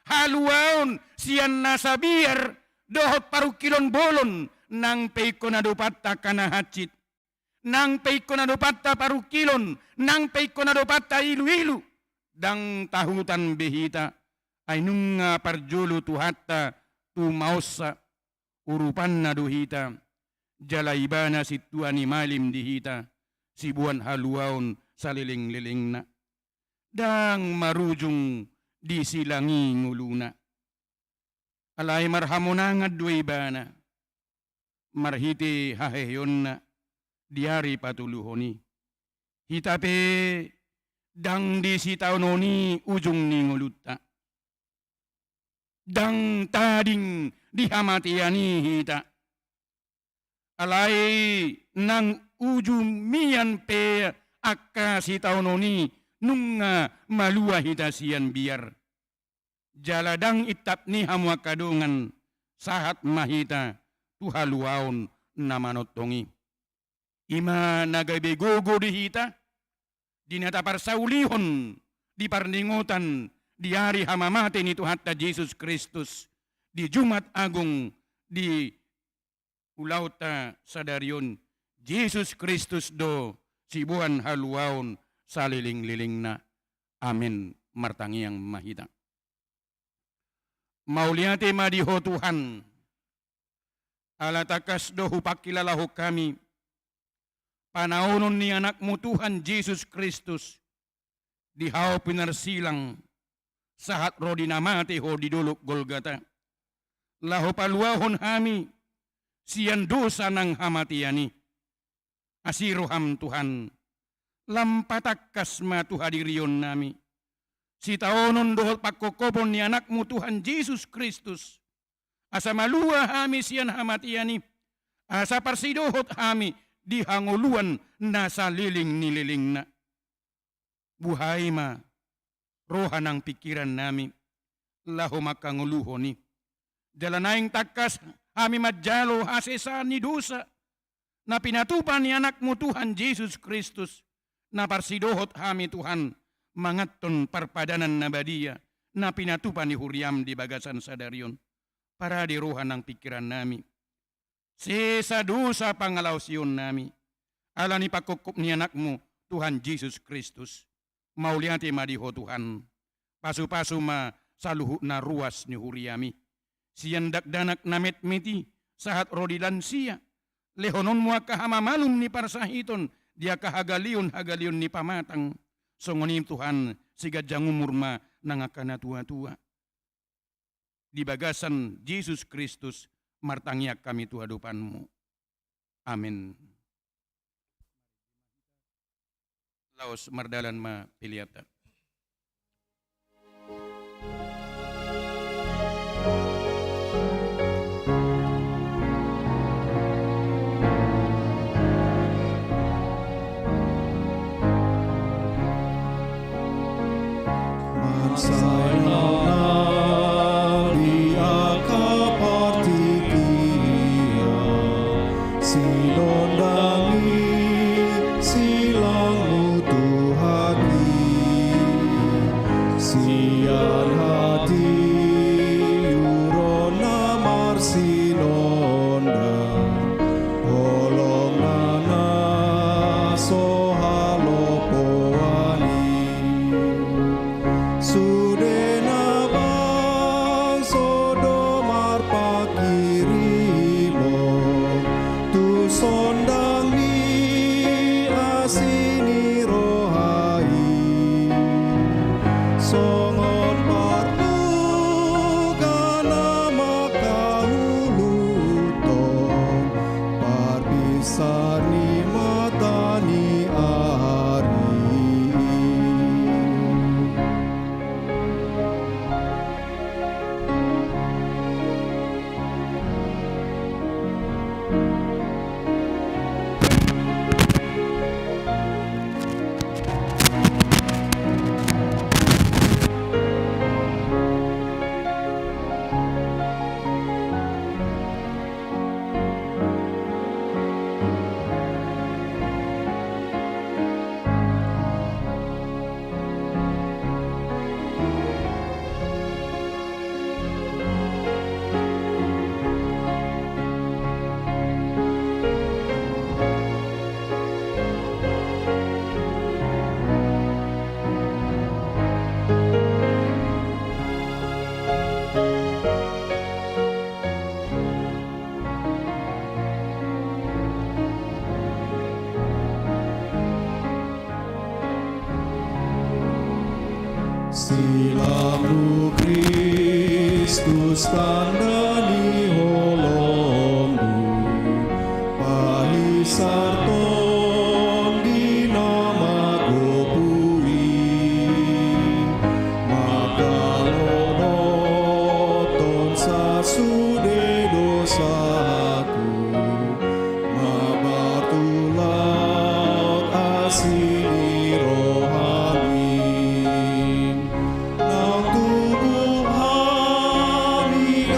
Haluaon sian nasa biar dohot parungkilon bolon, nang pe ingkon adopanta angka na hansit, nang pe ingkon adopanta parungkilon, nang pe ingkon adopanta iluilu. Ndang tahutan be hita, ai nunga parjolo Tuhanta tumaonsa, urupanna do hita, jala Ibana sintua ni malim di hita, siboan haluaon salelenglelengna. Ndang marujung di silang i ngoluna. Alai marhamonangan do Ibana marhite haheheonna di ari patoluhon i. Hita pe ndang di sitaonon i ujung ni ngolunta. Ndang tading di hamatean i hita. Alai nang ujung mian pe angka sitaonon i nunga malua hita sian biar. Jala ndang intap ni hamu angka dongan, sahat ma hita tu haluaon na manongtong i. I ma na gabe gogo di hita di na taparsaulihon di parningotan di ari hamamate ni Tuhanta Jesus Kristus di Jumat Agung di ulaonta sadari on. Jesus Kristus do siboan haluaon salelenglelengna. Amen. Martangiang ma hita. Mauliate ma di Ho Tuhan, ala tangkas do hupangkilalahon hami panaonon ni Anakmu Tuhan Jesus Kristus di hau pinarsilang, sahat ro di na mate Ho di dolok Golgata, laho paluahon hami sian dosa nang hamatean i. Asi roham Tuhan, lam patangkas ma tu hadirionnami sitaonon dohot pangkophopon ni Anakmu Tuhan Jesus Kristus, asa malua hami sian hamatean i, asa parsidohot hami di hangoluan na saleleng ni lelengna. Buhai ma roha nang pingkirannami laho manghangoluhon i. Jala naeng tangkas hami manjalo hasesaan ni dosa na pinatupa ni Anakmu Tuhan Jesus Kristus, na parsidohot hami Tuhan manganhon parpadanan na badia na pinatupa ni huriam di bagasan sadari on. Parade roha nang pingkirannami, sesa dosa pangalaosionnami, ala ni pangkophop ni Anakmu Tuhan Jesus Kristus. Mauliate ma di Ho Tuhan. Pasupasu ma saluhut na ruas ni huriaMi. Sian dakdanak na metmet i sahat ro di lansia, lehononMu angka hamamalum ni parsahiton di angka hagaleon-hagaleon ni pamatang. Songon i Tuhan, siganjang umur ma nang angka natuatua. Di bagasan Jesus Kristus martangiang hami tu adopanMu. Amen. Laos mardalan ma peleanta. Mansai nang di angka partingkian, sinondangmi silangmu Tuhan i, sian hatiuron na marsinondang, holong na na so halopoan i. Sude na bangso do marpanghirimon tu sondang ni asi ni roha i, songon parmuga na mangkahuthon parpinsar ni mata ni ari i. Silangmu Kristus tanda ni holongmu, pahinsar tondi na magopu i, mangkalonothon sasude dosaku, mamartulak asi ni rohami. Nang tubu hami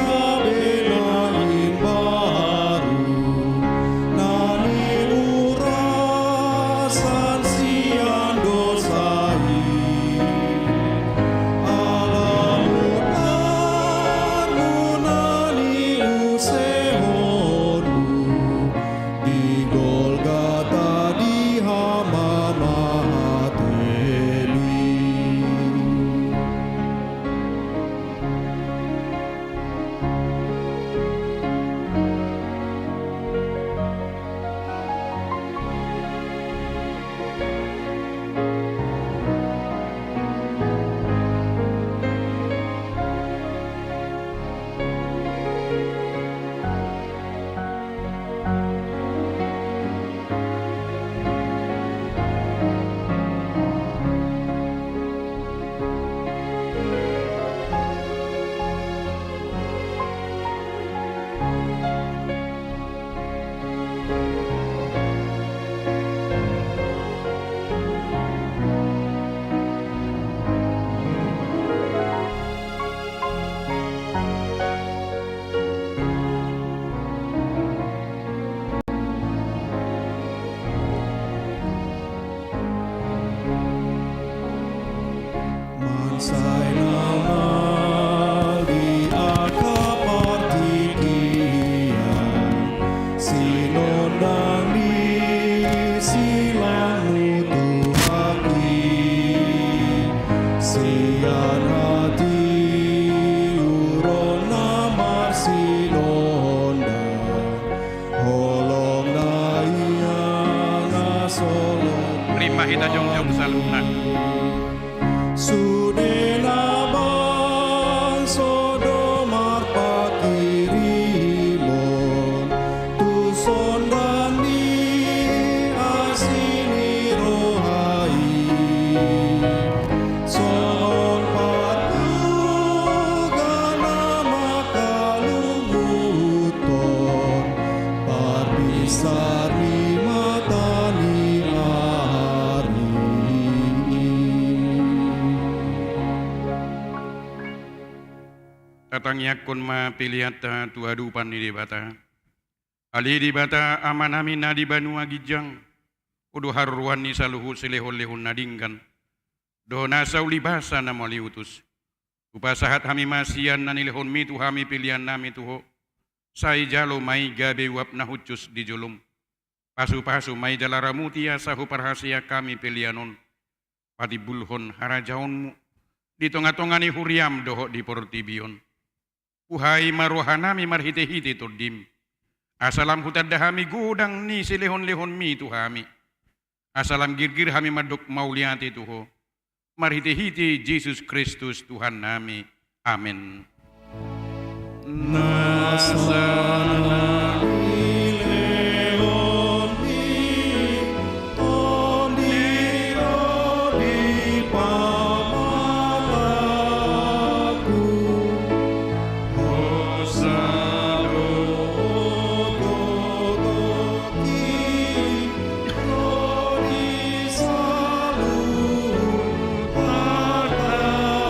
Tatangiangkon ma peleanta tu adopan ni Debata. Ale Debata Amanami na di banua ginjang, Ho do haroroan ni saluhut silehonlehon na denggan dohot nasa ulibasa na mauliutus. Hupasahat hami ma sian na nilehonmi tu hami peleannami tu Ho. Sai jalo ma i gabe uap na hushus di jolom. Pasupasu ma i jala ramuti asa huparhaseang hami pelean on patimbulhon harajaonmu di tongatonga ni huriam dohot di portibi on. Buhai ma rohanami marhitehite Tondim, asa lam hutanda hami godang ni silehonlehonmi tu hami, asa lam girgir hami mandok mauliate tu Ho, marhitehite Jesus Kristus Tuhannami. Amen. Nasa na nilehonmi Tondi do di pamatangku, hosa do Ho tu tondi, ro di saluhut artangku.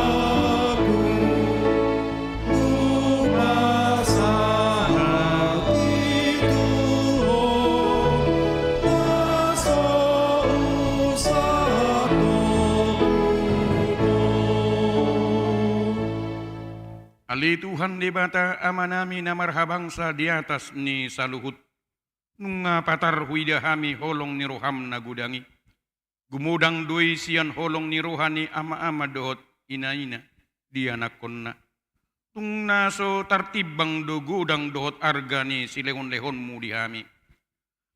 Hupasahat i tu Ho, na so husandok tu Ho. Ale Tuhan Debata Amanami na marhabangsa di atas ni saluhut, nunga patar huida hami holong ni roham na godang i. Gumodang do i sian holong ni roha ni amaama dohot inaina di anakkonna. Tung na so tartimbang do godang dohot arga ni silehonlehonmu di hami.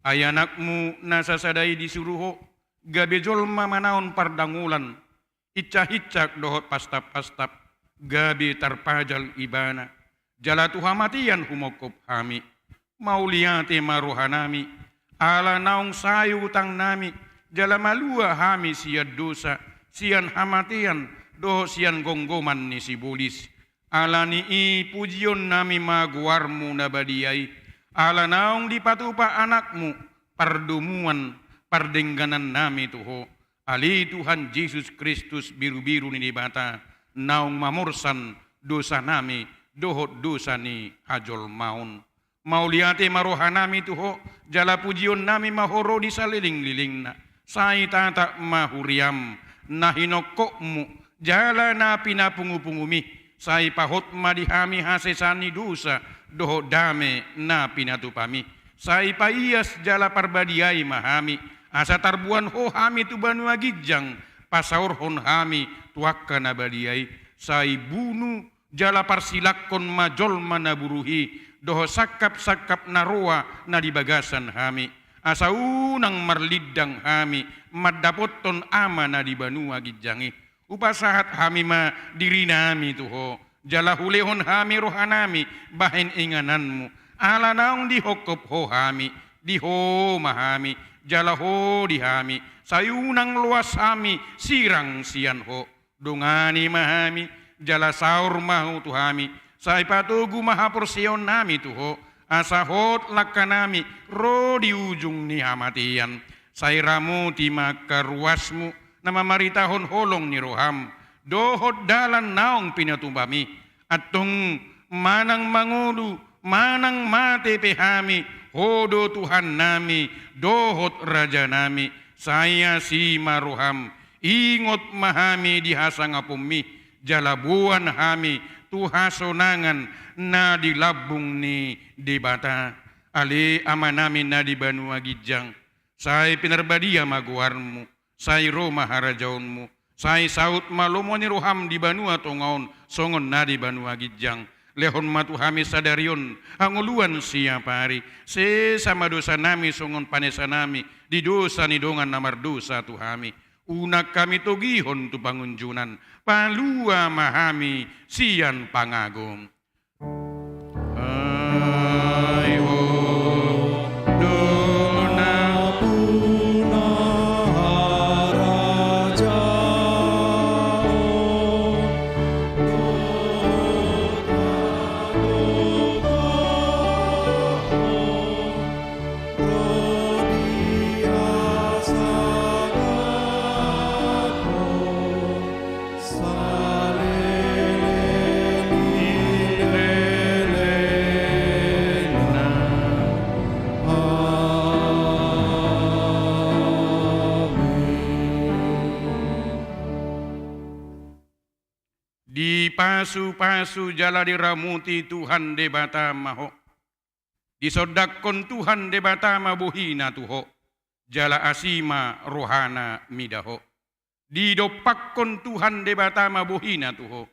Ai anakmu na sasada i disuru Ho gabe jolma manaon pardangolan, hinsahisa dohot pastappastap, gabe tarpajal ibana, jala tu hamatean humongkop hami. Mauliate ma rohanami, ala naung sae utangnami, jala malua hami sian dosa, sian hamatean, dohot sian gomgoman ni sibolis. Ala ni i pujionnami ma goarmu na badia i, ala naung dipatupa anakmu, pardomuan, pardengganannami tu Ho. Ale Tuhan Jesus Kristus, birubiru ni Debata, naung mamorsan dosanami dohot dosa ni hajolmaon. Mauliate ma rohanami tu Ho, jala pujionnami ma Ho ro di salelenglelengna. Sai tatap ma huriam, na hinongkopmu, jala na pinapungupungumi. Sai pahot ma di hami hasesaan ni dosa dohot dame na pinatupami. Sai paias jala parbadiai ma hami, asa tarboan Ho hami tu banua ginjang, pasaorhon hami tu angka na badia i. Sai bunu jala parsilangkon ma jolma na buruk i, dohot sangkapsangkap na roa na di bagasan hami, asa unang marlindang hami mandapothon Ama na di banua ginjang i. Hupasahat hami ma dirinami tu Ho, jala hulehon hami rohanami bahen ingananmu, ala naung dihongkop Ho hami, di Ho ma hami, jala Ho di hami, sai unang loas hami sirang sian Ho. Dongani ma hami, jala saor ma Ho tu hami, sai patogu ma haporseaonnami tu Ho, asa hot langkanami ro di ujung ni hamatean. Sai ramoti ma angka ruasmu, na mamaritahon holong ni roham, dohot dalan naung pinatupami. Antong manang mangolu, manang mate pe hami, Ho do Tuhannami, dohot Rajanami, sai asi ma roham, ingot ma hami di hasangaponmi, jala boan hami tu hasonangan na di lambung ni Debata. Ale Amanami na di banua ginjang, sai pinarbadia ma goarmu, sai ro ma harajaonmu, sai saut ma lomo ni roham di banua tonga on, songon na di banua ginjang. Lehon ma tu hami sadari on hangoluan siapari, sesa ma dosanami songon panesanami di dosa ni dongan na mardosa tu hami. Unang hami togihon tu pangunjunan, palua ma hami sian pangago. Ai Ho do nampuna harajaon, dohot hatorangan, ro di hasangapon saleleng ni Dipasupasu jala diramoti Tuhan Debata ma ho. Disondangkon Tuhan Debata ma bohina tu ho, jala asi ma rohana mida ho. Didompakkon Tuhan Debata ma bohina tu ho,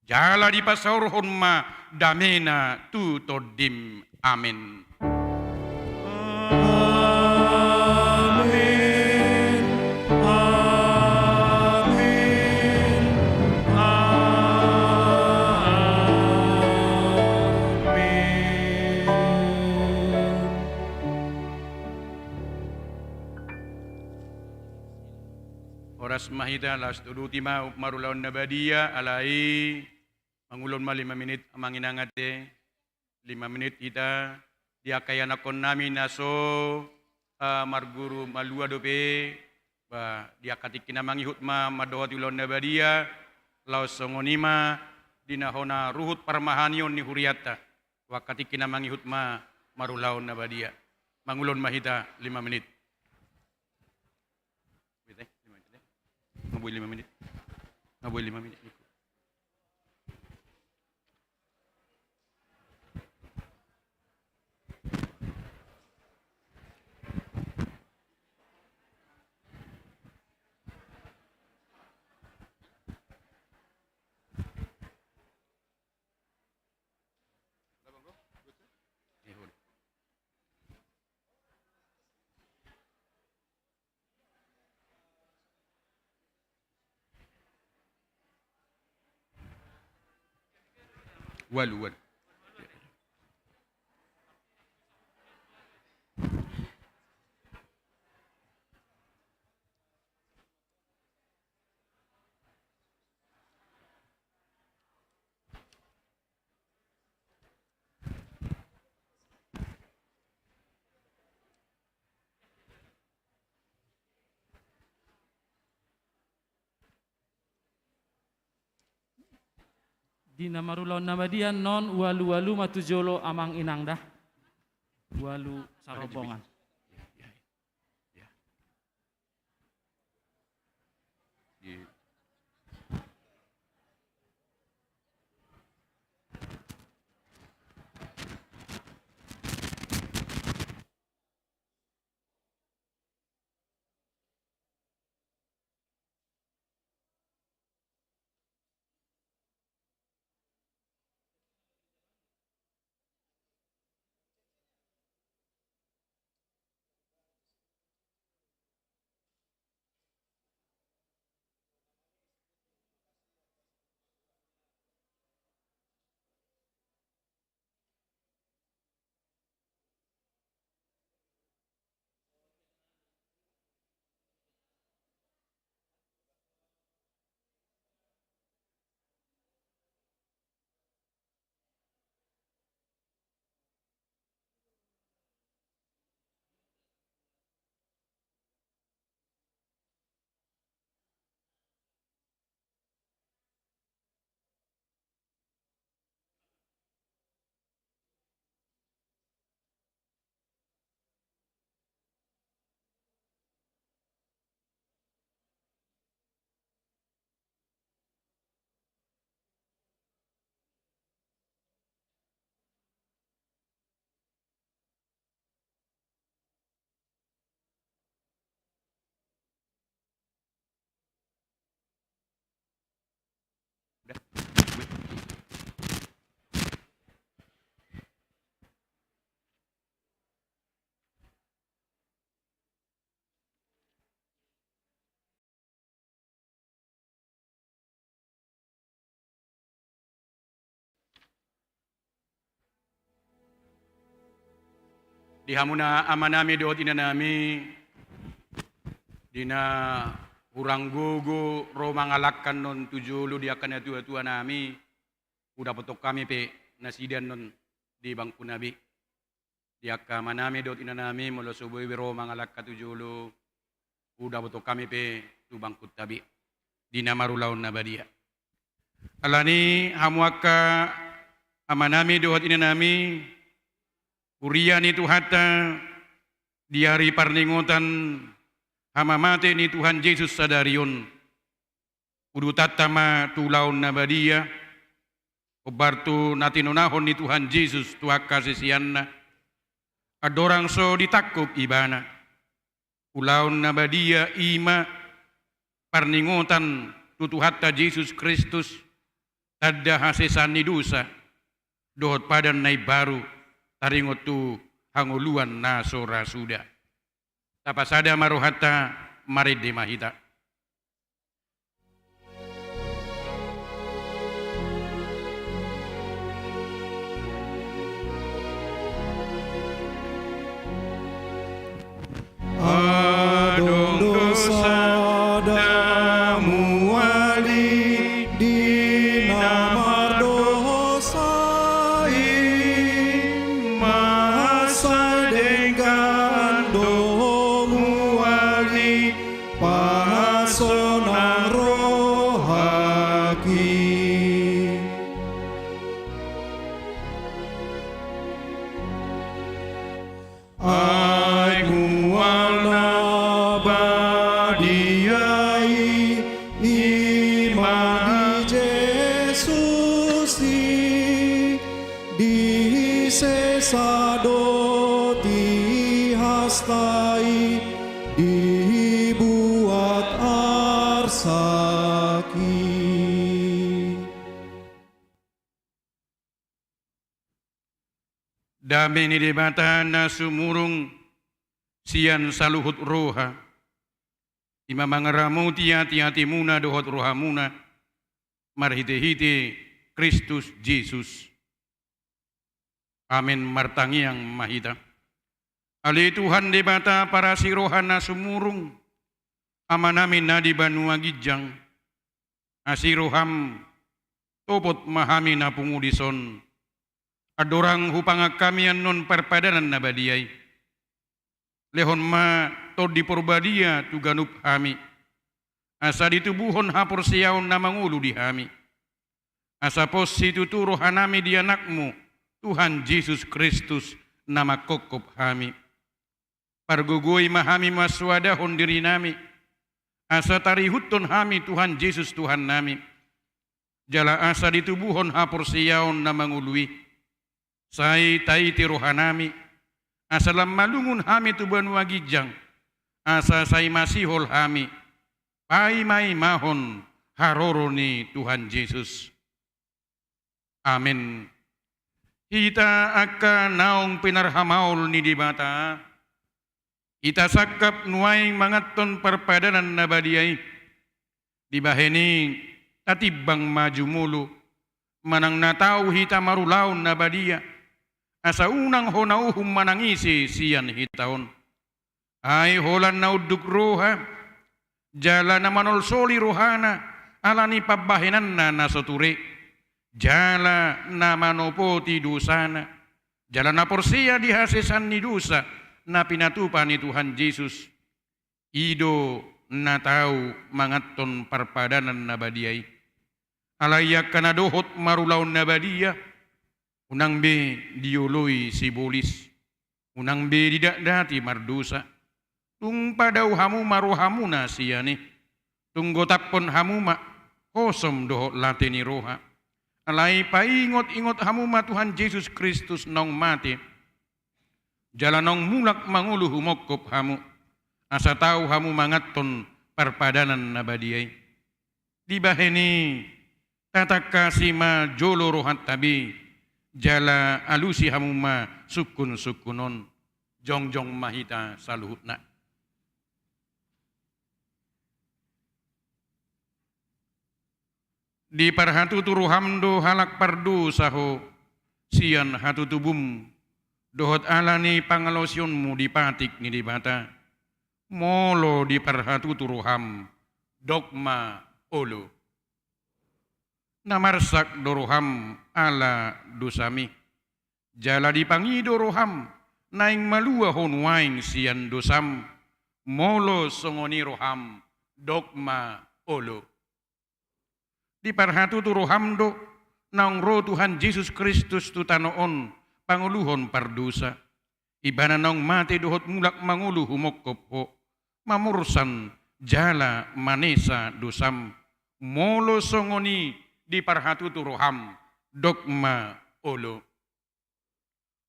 jala dipasaorhon ma damena tu tondim. Amen. Amen. Amen. Horas ma hita, laos tuduti ma marulaon na badia, alai mangulon ma lima minit, amang inang ate. Lima minit hita, di angka ianakhon nami na so, eh, marguru malua dope, ba, di angka tingki na mangihut ma mandohoti ulaon na badia, laos songon i ma di na hona ruhut parmahanion ni hurianta, tu angka tingki na mangihut ma marulaon na badia. Mangulon ma hita lima minit. Wait, eh, lima menit, eh. Nga boi lima menit. Nga boi lima menit. Ualu, ualu. Di na marulaon na badia annon ualu-ualu ma tu jolo amang inang da. Ualu sarombongan. Di hamuna amanami dohot inanami, di na hurang gogo ro mangalangka annon tu jolo di angka natua-tua nami, hudapothon hami pe nasida annon di bangku nami. Di angka amanami dohot inanami, molo so boi be ro mangalangka tu jolo, hudapothon hami pe tu bangkunta be di na marulaon na badia. Alani hamu angka amanami dohot inanami, huria ni Tuhanta, di ari parningotan hamamate ni Tuhan Jesus sadari on, udutanta ma tu ulaon na badia, Hombar tu na tinonahon ni Tuhan Jesus tu angka siseanna, andorang so ditangkup ibana. Ulaon na badia i ma parningotan tu Tuhanta Jesus Kristus, tanda hasesaan ni dosa, dohot padan na imbaru, taringot tu hangoluan na so ra suda. Tapasada ma rohanta, marende ma hita. Adong do sada muali di na mardosa i, mansai denggan do muali pasonang rohaki. Ai mual na badia i, i ma di Jesus i, disesa do di hasta i, dibuat arsak i. Dame ni Debata na sumurung sian saluhut roha, i ma mangaramoti ateatemuna dohot rohamuna, marhitehite Kristus Jesus. Amen. Martangiang ma hita. Ale Tuhan Debata parasi roha na sumurung, Amanami na di banua ginjang, asi roham, topot ma hami na pungu dison, andorang hupangan hami annon parpadanan na badia i. Lehon ma Tondi Porbadia tu ganup hami, asa ditubuhon haporseaon na mangolu di hami, asa pos situtu rohanami di Anakmu, Tuhan Jesus Kristus, na manghophop hami. Pargogoi ma hami mansoadahon dirinami, asa tarihuthon hami Tuhan Jesus Tuhannami, jala asa ditubuhon haporseaon na mangolu i. Sai taiti rohanami, asa lam malungun hami tu banua ginjang, asa sai masihol hami paimaimahon haroro ni Tuhan Jesus. Amen. Hita angka naung pinarhamaol ni Debata, hita sangkap nuaeng manganhon parpadanan na badia i. Dibahen i tatimbang ma jumolo, manang na tau hita marulaon na badia, asa unang hona uhum manang ise sian hita on. Ai holan na unduk roha, jala na manolsoli rohana, ala ni pambahenanna na so ture, jala na manopoti dosana, jala na porsea di hasesaan ni dosa na pinatupa ni Tuhan Jesus, i do na tau manganhon parpadanan na badia i. Alai angka na dohot marulaon na badia, unang be dioloi sibolis, unang be didatdati mardosa. Tung padao hamu ma rohamuna sian i. Tung gotaphon hamu ma hosom dohot late ni roha. Alai paingotingot hamu ma Tuhan Jesus Kristus naung mate, jala naung mulak mangolu humongkop hamu, asa tau hamu manganhon parpadanan na badia i. Dibahen i, tatangkasi ma jolo rohanta be, jala alusi hamu ma sungkunsungkun on. Jongjong ma hita saluhutna. Diparhatutu roham do halak pardosa ho sian hatutubum, dohot ala ni pangalaosionmu di patik ni Debata. Molo diparhatutu roham, dok ma olo. Na marsak do roham ala dosami, jala dipangido roham, naeng malua ho nuaeng sian dosam. Molo songon i roham, dok ma olo. Diparhatutu roham do naung ro Tuhan Jesus Kristus tu tano on pangoluhon pardosa. Ibana naung mate dohot mulak mangolu humongkop ho, mamursan jala manesa dosam. Molo songon i diparhatutu roham, dok ma olo.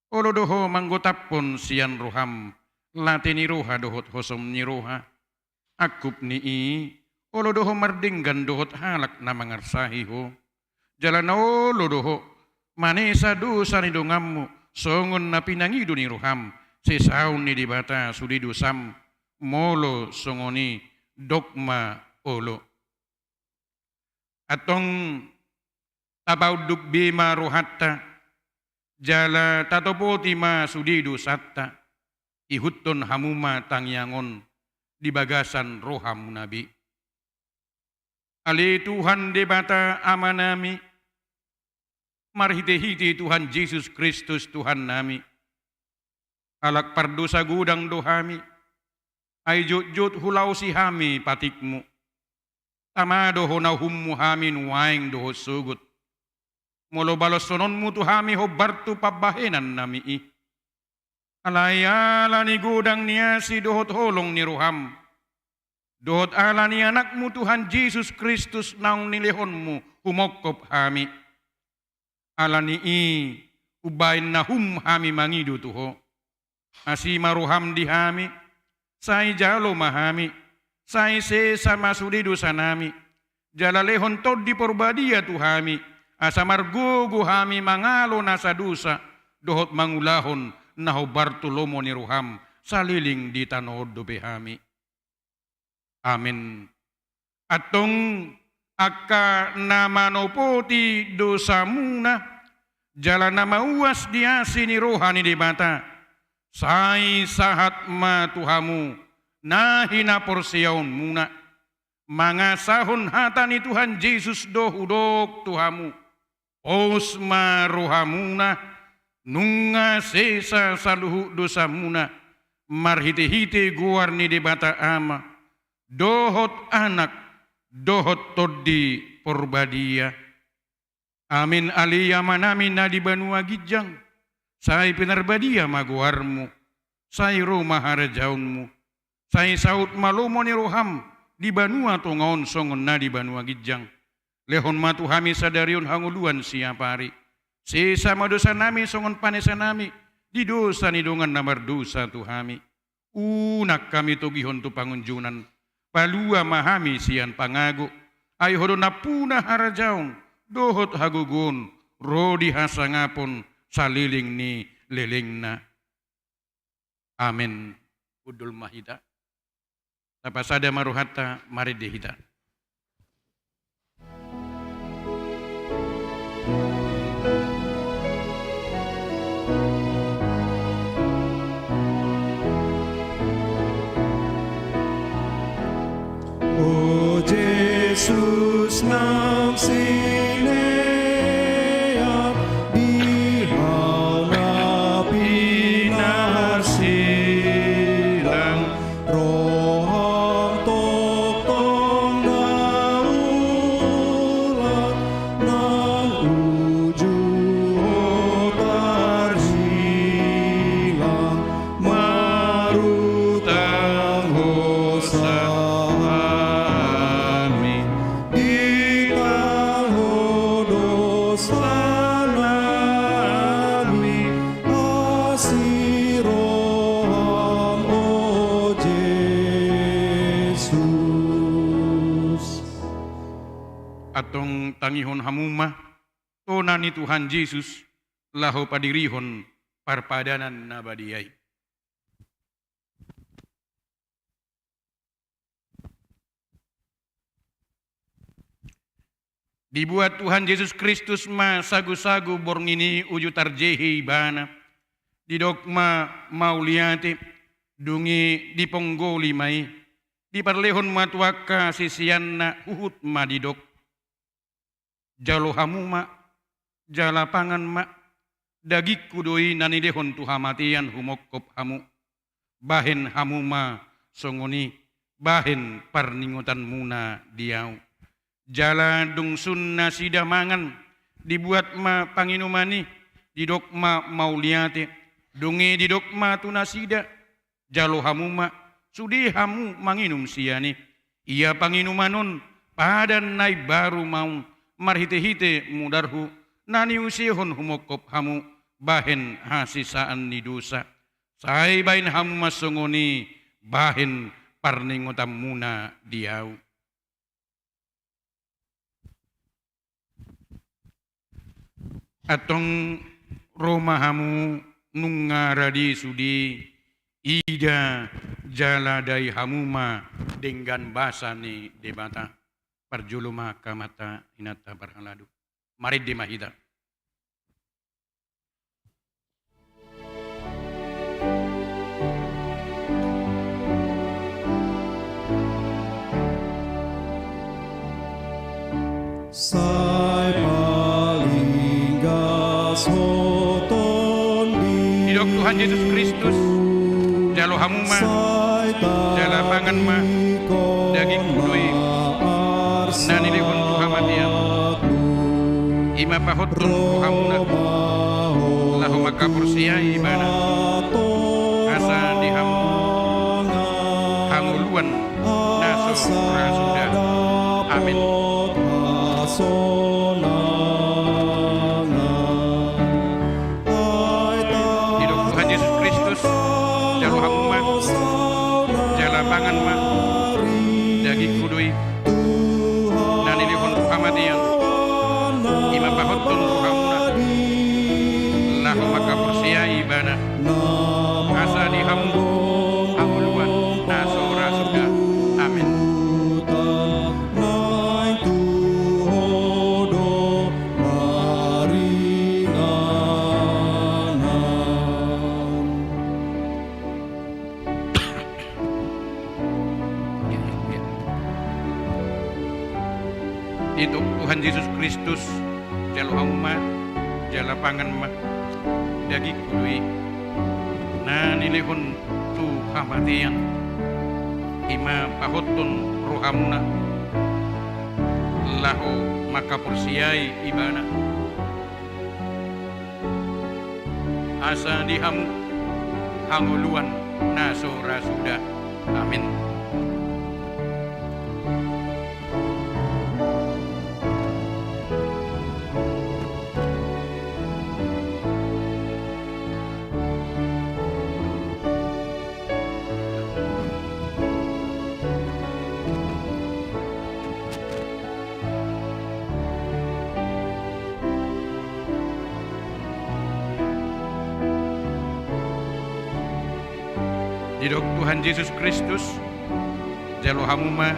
Olo do ho manggotaphon sian roham, late ni roha dohot hosom ni roha. Angkup ni i, olo do ho mardenggan dohot halak na mangarsahi ho. Jala na olo do ho manesa dosa ni donganmu, songon na pinangido ni roham, sesaon ni Debata sude dosam, molo songon i dok ma olo. Antong tapaunduk be ma rohanta, jala tatopoti ma sude dosanta, ihuthon hamu ma tangiang on di bagasan rohamuna be. Ale Tuhan Debata Amanami, marhitehite Tuhan Jesus Kristus Tuhannami, halak pardosa godang do hami, ai jotjot hulaosi hami patikmu. Tama do ho na uhummu hami nuaeng dohot sogot. Molo balashononmu tu hami hombar tu pambahenannami i. Alai ala ni godang ni asi dohot holong ni roham, dohot ala ni Anakmu Tuhan Jesus Kristus naung nilehonmu humongkop hami. Ala ni i umbahen na uhum hami mangido tu ho. Asi ma roham di hami, sai jalo ma hami, sai sesa ma sude dosanami, jala lehon Tondi Porbadia tu hami, asa margogo hami mangalo nasa dosa, dohot mangulahon na hombar tu lomo ni roham, saleleng di tano on dope hami. Amen. Antong angka na manopoti dosamuna, jala na mauas di asi ni roha ni Debata, sai sahat ma tu hamu na hinaporseaonmuna. Mangasahon hata ni Tuhan Jesus do hudok tu hamu. Pos ma rohamuna, nunga sesa saluhut dosamuna, marhitehite goar ni Debata Ama, dohot Anak, dohot Tondi Porbadia. Amen. Ale Amanami na di banua ginjang, sai pinarbadia ma goarmu, sai ro ma harajaonmu, sai saut ma lomo ni roham di banua tonga on songon na di banua ginjang. Lehon ma tu hami sadari on hangoluan siapari. Sesa ma dosanami songon panesanami di dosa ni dongan na mardosa tu hami. Unang hami togihon tu pangunjunan. Palua ma hami sian pangago. Ai ho do nampuna harajaon dohot hagogoon ro di hasangapon saleleng ni lelengna. Amen. Hundul ma hita. Tapasada ma rohanta, marende hita. O Jesus, naung silean di hau na pinarsilang, roham tongtong na ulang, na uju ho tarsilang, marutang hosa hami, itangihon dosanami, asi roham, o Jesus. Antong tangihon hamu ma tona ni Tuhan Jesus, laho padirihon parpadanan na badia i. Dibuat Tuhan Jesus Kristus ma sagusagu borngin i uju tarjehe ibana. Didok ma mauliate, dung i diponggoli ma i. Diparlehon ma tu angka siseanna, huhut ma didok: Jalo hamu ma, jala pangan ma, dagingku do i na nilehon tu hamatean humongkop hamu. Bahen hamu ma songon i, bahen parningotanmuna di ahu. Jala dung sun nasida mangan, dibuat ma panginuman i, didok ma mauliate, dung i didok ma tu nasida: Jalo hamu ma, sude hamu manginum sian i. Ia panginuman on padan na imbaru ma on marhitehite mudarhu, na niusehon humongkop hamu bahen hasesaan ni dosa, sai bahen hamu ma songon i bahen parningotanmuna di ahu. Antong ro ma hamu nunga rade sude, ida jala dai hamu ma denggan basa ni Debata. Parjolo ma angka amanta inanta parhalado. Marende ma hita. Sai palinggas ho tondi. Didok Tuhan Jesus Kristus, jalo hamu ma, jala pangan ma, dagingku do i, na nilehon tu hamatean. I ma pahothon rohamuna, laho mangkaporseai ibana, asa di hamu hangoluan na so ra suda. Amen. Didok Tuhan Jesus Kristus, jalo hamu ma, jala pangan ma, dagingku do i, na nilehon tu hamatean. I ma pahothon rohamuna, laho mangkaporseai ibana, asa di hamu hangoluan na so ra suda. Amen. Didok Tuhan Jesus Kristus, jalo hamu ma, jala pangan ma, dagingku do i, na nilehon tu hamatean. I ma pahothon rohamuna, laho mangkaporseai ibana, asa di hamu hangoluan na so ra suda. Amen. Didok Tuhan Jesus Kristus, jalo hamu ma,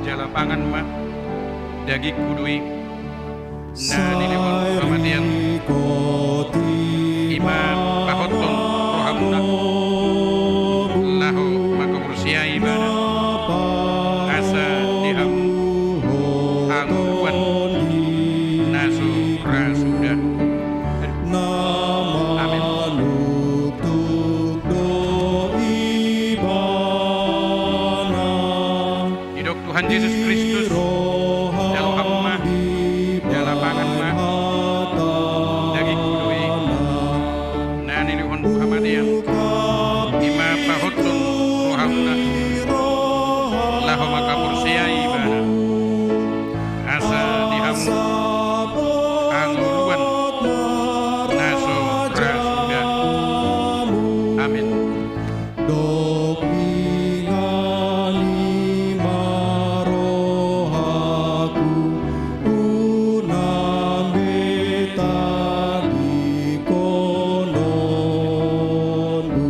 jala pangan ma, dagingku do i, na nilehon tu hamatean. I ma pahothon rohamuna, laho mangkaporseai ibana, asa di hamu hangoluan na so ra suda. Amen. Didok Tuhan Jesus Kristus, jalo hamu ma, jala pangan ma, dagingku do i, na nilehon tu hamatean. I ma pahothon rohamuna, laho mangkaporseai ibana, asa di hamu hangoluan na so ra suda. Amen. Dok pingan i ma rohaku, unang be tadingkonondu.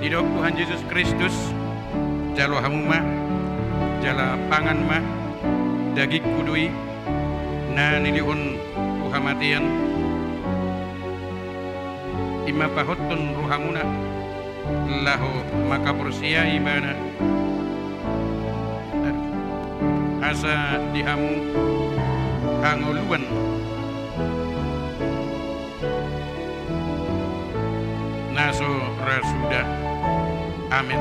Didok Tuhan Jesus Kristus, jalo hamu ma, jala pangan ma, dagingku do i, na nilehon tu hamatean. I ma pahothon rohamuna, laho mangkaporseai ibana, asa di hamu hangoluan na so ra suda. Amen.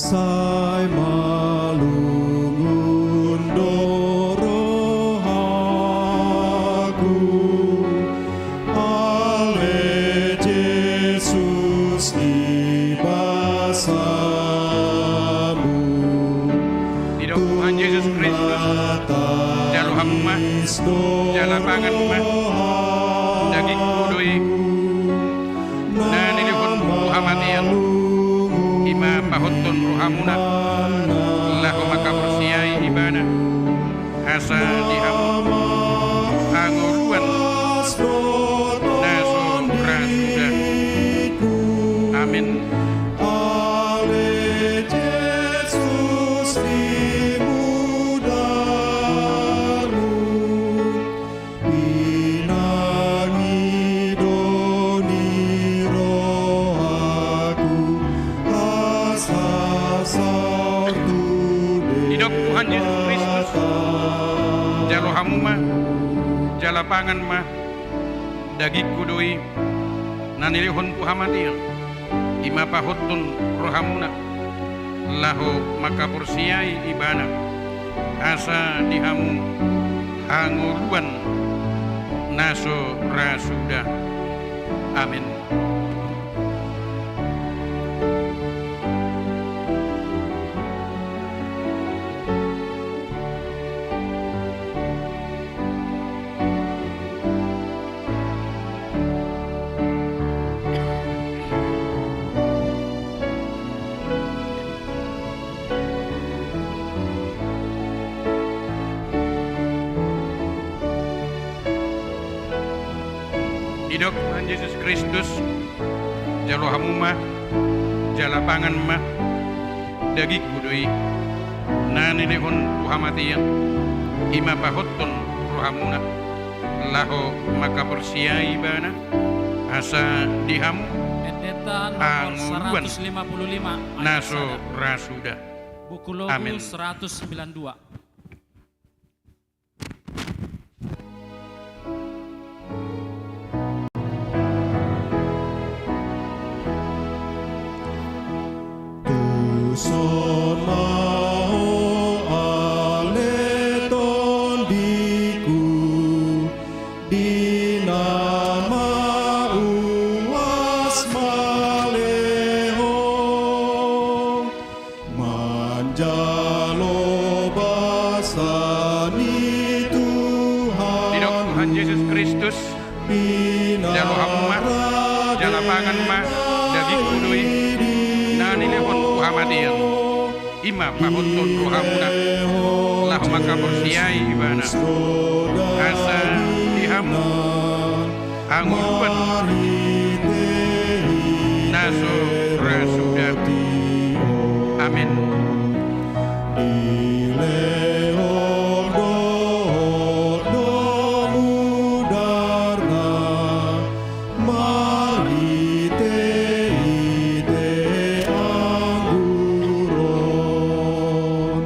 Sai malungun do rohaku, ale Jesus, di basamu. Didok Tuhan Jesus Kristus, jalo hamu ma, jala pangan ma, dagingku do i, na nilehonku tu hamatean, i ma pahothon rohamuna, laho mangkaporseai ibana, asa di hamu hangoluan na so ra suda. Amen. Ale Jesus, di mudamu pinangido ni rohaku, asa saur tu debata. Didok Tuhan Jesus Kristus, jalo hamu ma, jala pangan ma, dagingku do i, na nilehon tu hamatean, i ma pahothon rohamuna, laho mangkaporseai ibana, asa di hamu hangoluan na so ra suda. Amen. Didok Tuhan Jesus Kristus, jalo hamu ma, jala pangan ma, dagingku do i, na nilehon tu hamatean, i ma pahothon rohamuna, laho mangkaporseai ibana, asa di hamu hangoluan na so ra suda. Amen. Tuson ma ho ale tondiku, di na mauas malehon, manjalo basa ni Tuhan. Didok Tuhan Jesus Kristus, jalo hamu ma, jala pangan ma, dagingku do i, na nilehon tu hamatean, i ma pahothon rohamuna, laho mangkaporseai ibana, asa di hamu hangoluan na so ra suda. Amen. Dilehon do ho do mudarna marhite-hite anggur on.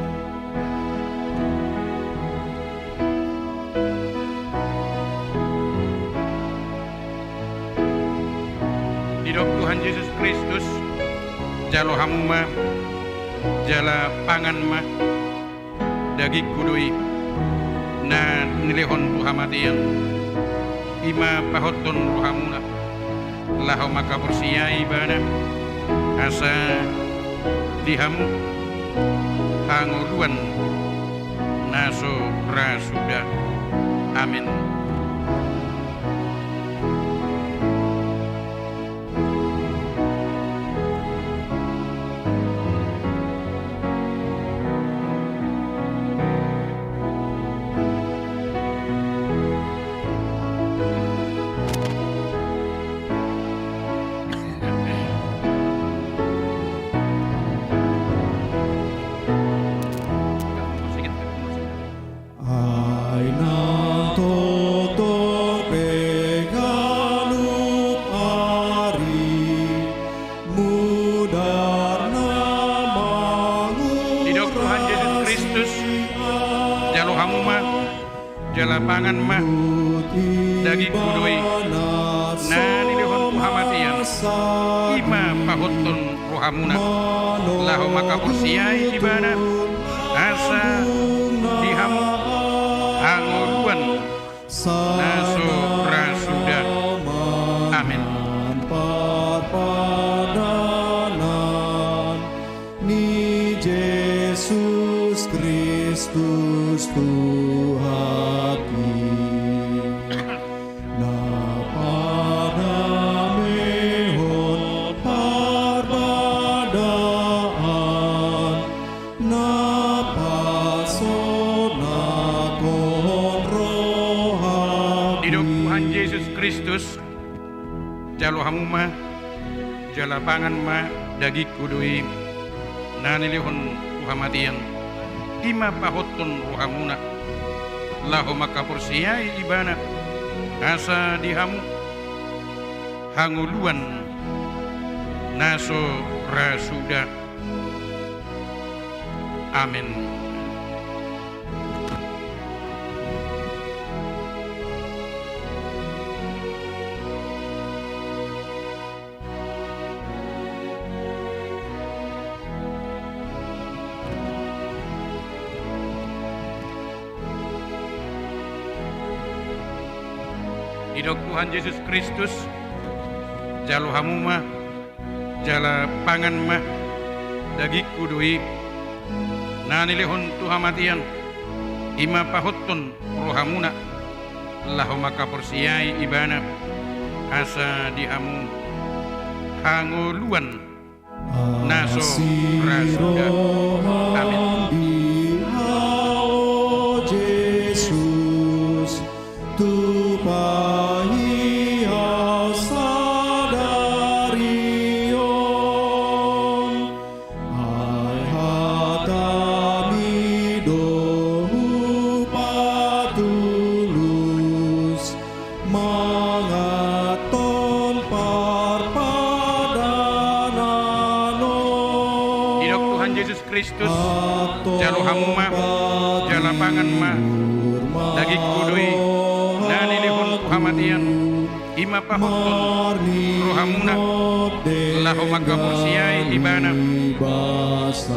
Didok Tuhan Jesus Kristus, jalo hamu ma, jala pangan ma, dagingku do i, na nilehon tu hamatean, i ma pahothon rohamuna, laho mangkaporseai ibana, asa di hamu hangoluan na so ra suda. Amen. Ai nang tongtong pe ganup ari, mudarna mangurusi. Didok Tuhan Jesus Kristus, jalo hamu ma, jala pangan ma, dagingku do i, na nilehon tu hamatean, i ma pahothon rohamuna, laho mangkaporseai ibana, asa di hamu hangoluan na so ra suda. Amen. Parpadanan ni Jesus Kristus Tuhanta, na pardamehon parbadaan, na pasonanghon rohangki. Didok Tuhan Jesus Kristus, jalo hamu ma, jala pangan ma, dagingku do i, na nilehon tu hamatean, i ma pahothon rohamuna, laho mangkaporseai ibana, asa di hamu hangoluan na so ra suda. Amen. Didok Tuhan Jesus Kristus, jalo hamu ma, jala pangan ma, dagingku do i, na nilehon tu hamatean, i ma pahothon rohamuna, laho mangkaporseai ibana, asa di hamu hangoluan na so ra suda. Amen. Jesus, tupahi au sadari on, ai hatami do hupatulus, manganhon parpadanan on. Didok Tuhan Jesus Kristus, jalo hamu ma, jala pangan ma, dagingku do i, na nilehon tu hamatean, i ma pahothon rohamuna, laho mangkaporseai ibana,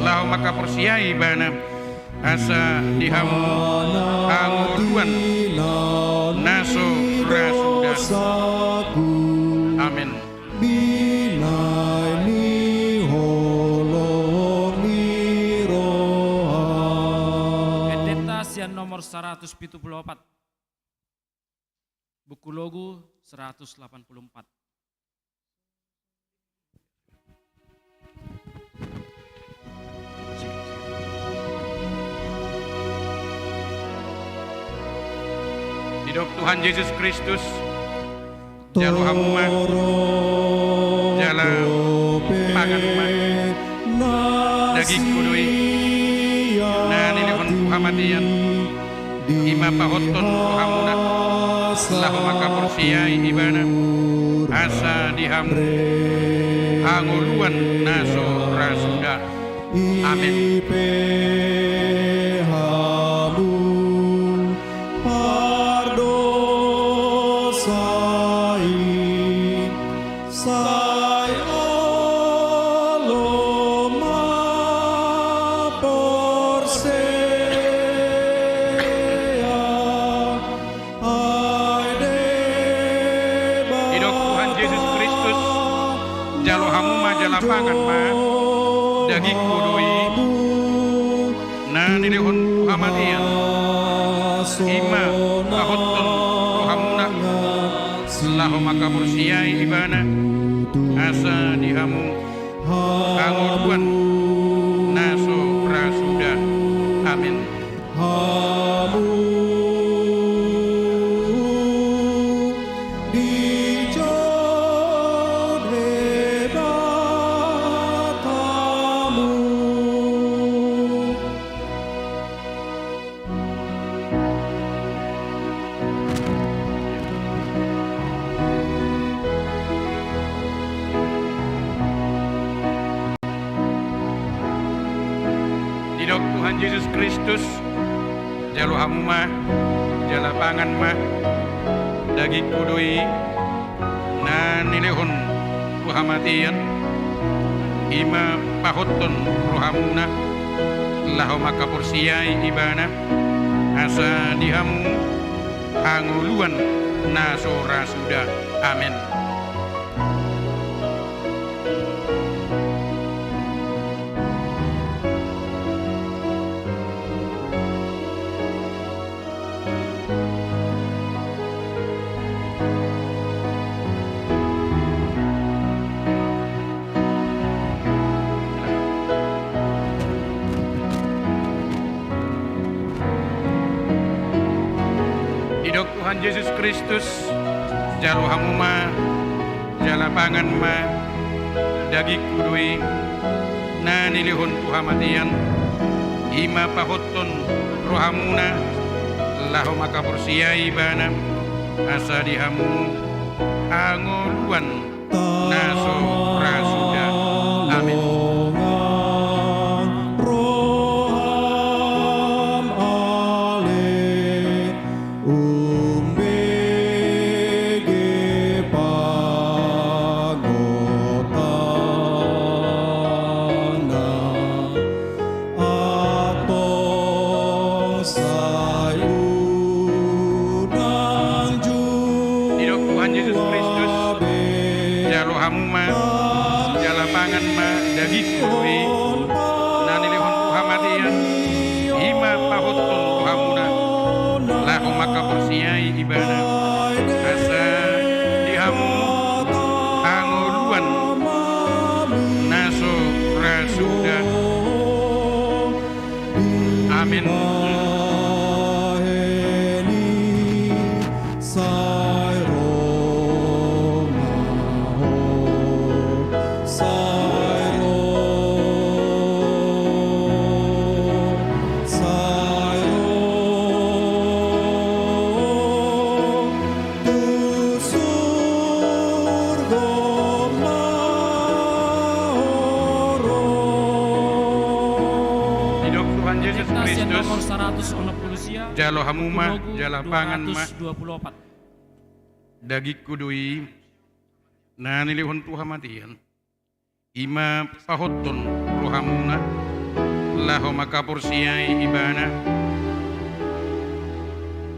laho mangkaporseai ibana, asa di hamu hangoluan na so ra suda. Amen. Binahen ni holong ni roha. Endenta sian nomor saratus pitu pulu opat. Buku Logu saratus lapan pulu opat. Didok Tuhan Jesus Kristus, jalo hamu ma, jala pangan ma, dagingku do i, na nilehon tu hamatean, i ma pahothon rohamuna, laho mangkaporseai ibana, asa di hamu hangoluan na so ra suda. Amen. Ipe hamu pardosa i, sai olo ma porsea. Didok Tuhan Jesus Kristus, jalo hamu ma jala pangan ma, dagingku do i, na nilehon tu hamatean, i ma pahothon rohamuna, laho mangkaporseai ibana, asa di hamu hangoluan na so ra suda. Amen. Hamu dijou Debata hamu. Didok Tuhan Jesus Kristus, jalo hamu ma, jala pangan ma, dagingku do i, na nilehon tu hamatean, I ma pahothon rohamuna, laho manghaporseai Ibana, asa di hamu hangoluan na so ra suda. Amen. Didok Tuhan Jesus Kristus, jalo hamu ma, jala pangan ma, dagingku do i, na nilehon tu hamatean, i ma pahothon rohamuna, laho manghaporseai Ibana, asa di hamu hangoluan na so ra suda. Amen. Umbege pangotangna, antong sai unang jumpa be. Didok Tuhan Jesus Kristus, jalo hamu ma, jala pangan ma, dagingku do i, na nilehon tu hamatean, i ma pahothon rohamuna, laho manghaporseai Ibana, asa di hamu hangoluan na so ra suda. Amen. Didok Tuhan Jesus Kristus, jalo hamu ma, jala pangan ma, dagingku do i, na nilehon tu hamatean, i ma pahothon rohamuna, laho manghaporseai Ibana,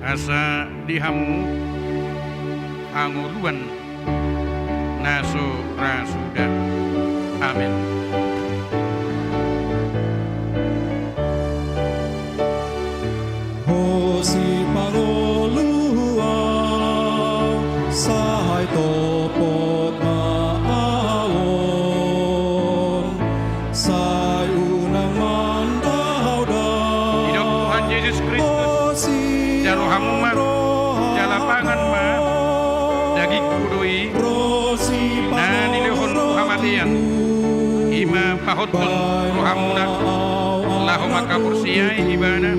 asa di hamu hangoluan na so ra suda. Amen. Ho sipangolu au, sai topot ma au on, sai unang mandaodao. Didok Tuhan Jesus Kristus, jalo hamu ma, jala pangan ma, dagingku do i, na nilehon tu hamatean, i ma pahothon rohamuna, laho manghaporseai Ibana,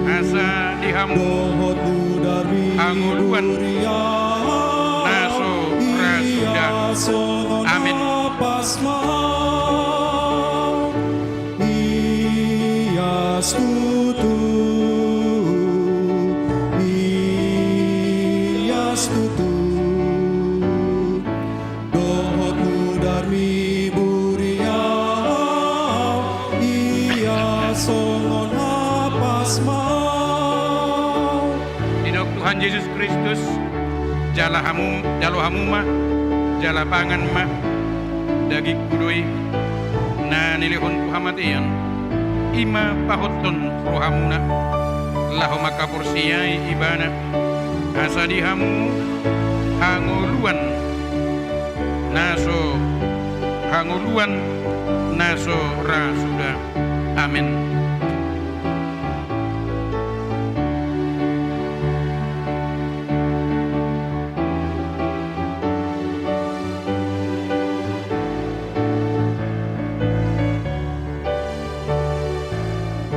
asa di hamu hangoluan na so ra suda. Amen. Ias tutu, ias tutu, dohot mudar mibur i au, ia songon hapas ma au. Didok Tuhan Jesus Kristus, jala hamu, jalo hamu ma, jala pangan ma, dagingku do i, na nilehon tu hamatean, i ma pahothon rohamuna, laho manghaporseai Ibana, asa di hamu hangoluan na so, hangoluan na so ra suda. Amen.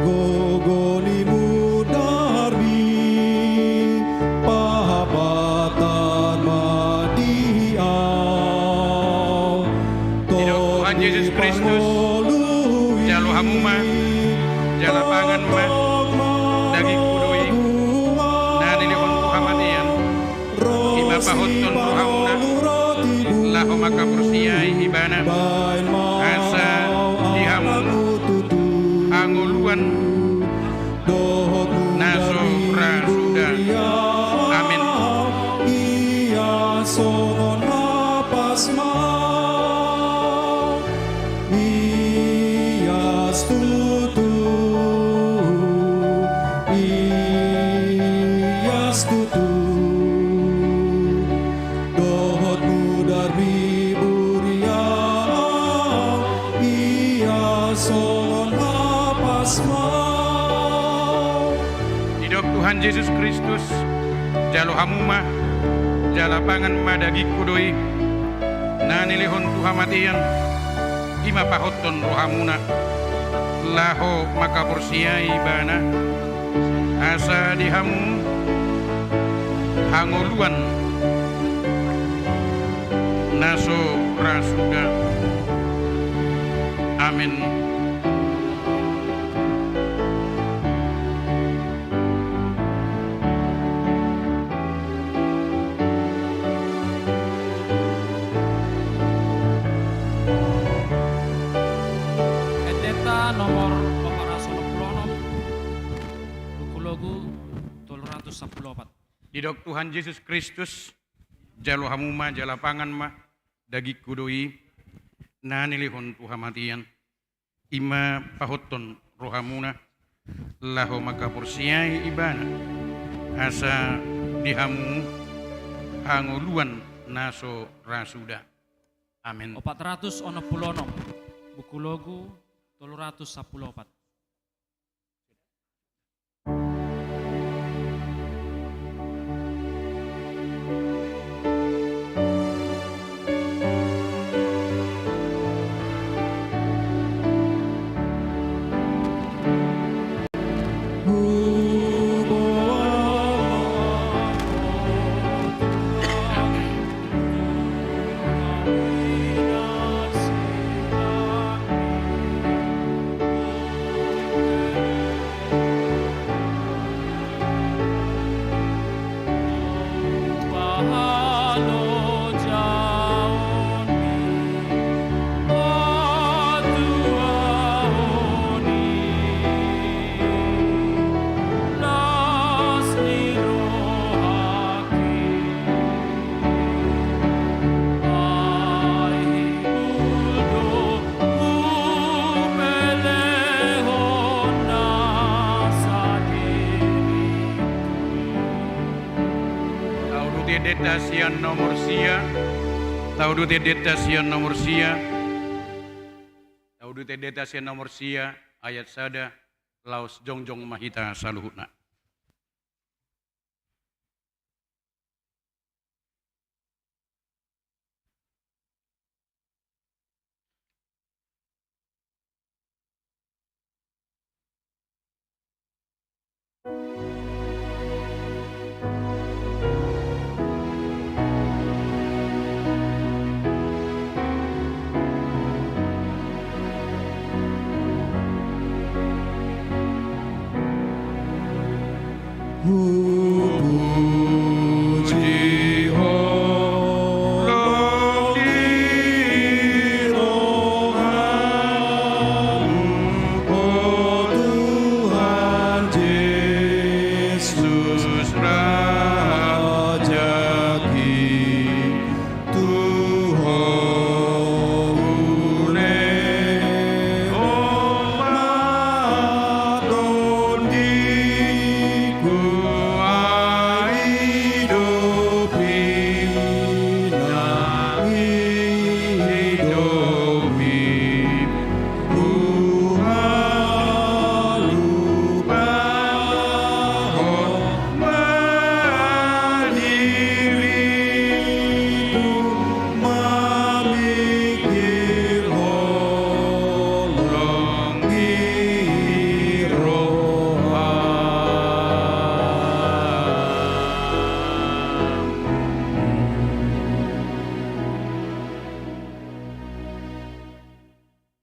Gogo ni mudarmi, pahapatar ma di au. Didok Tuhan Jesus Kristus, jalo hamu ma, jala pangan ma, dagingku do i, na nilehon tu hamatean, i ma pahothon rohamuna, laho manghaporseai Ibana, asa na so ra suda. Amen. Ia songon hapas ma, ia tutu, ia tutu. Dohot mudar biburia, ia songon hapas ma. Didok Tuhan Jesus Kristus, jalo hamu ma, jala pangan ma, dagingku do i, na nilehon tu hamatean, i ma pahothon rohamuna, laho mangkaporseai ibana, asa di hamu hangoluan na so ra suda. Amen. Endenta nomor opat ratus onom pulu onom, buku logu tolu ratus sampulu opat. Didok Tuhan Jesus Kristus, jalo hamu ma, jala pangan ma, dagingku do i, na nilehon tu hamatean, i ma pahothon rohamuna, laho mangkaporseai ibana, asa di hamu hangoluan na so ra suda. Amen. Opat ratus onom pulu onom, buku logu tolu ratus sampulu opat. Tauduti endenta sian nomor sia. Tauduti endenta sian nomor sia. Tauduti endenta sian nomor sia, ayat sada, laos jongjong ma hita saluhutna.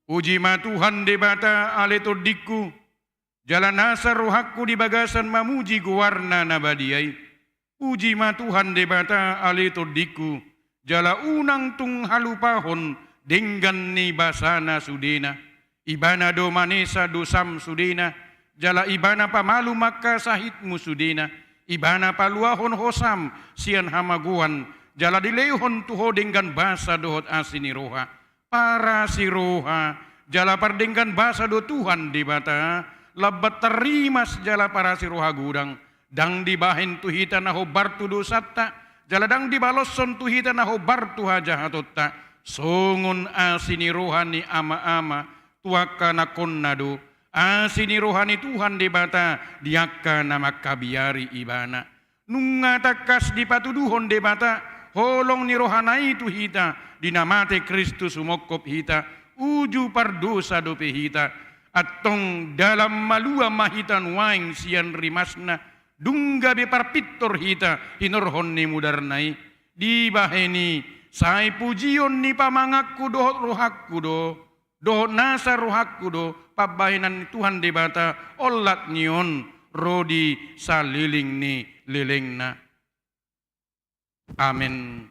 Puji ma Tuhan Debata ale tondingku, jala nasa rohangku di bagasan mamuji goarna na badia i. Puji ma Tuhan Debata ale tondingku, jala unang tung halupahon denggan ni basana sudena. Ibana do manesa dosam sudena, Jala Ibana pamalum angka sahitmu sudena, Ibana paluahon hosam sian hamagoan, jala dilehon tu ho denggan basa dohot asi ni roha. Parasi roha jala pardenggan basa do Tuhan Debata, lambat tarrimas jala parasi roha godang. Ndang dibahen tu hita na hombar tu dosanta, jala ndang dibaloshon tu hita na hombar tu hajahatonta. Songon asi ni roha ni ama-ama tu angka anakhonna do, asi ni roha ni Tuhan Debata di angka na mangkabiari Ibana. Nunga tangkas dipatuduhon Debata holong ni rohana i tu hita, di na mate Kristus humongkop hita, uju pardosa dope hita. Antong dalan malua ma hita nuaeng sian rimasna, dung gabe parpintor hita hinorhon ni mudarna i. Dibahen i, sai pujion ni pamanganku dohot rohangku do, dohot nasa rohangku do pambahenan ni Tuhan Debata, olat ni on ro di saleleng ni lelengna. Amen.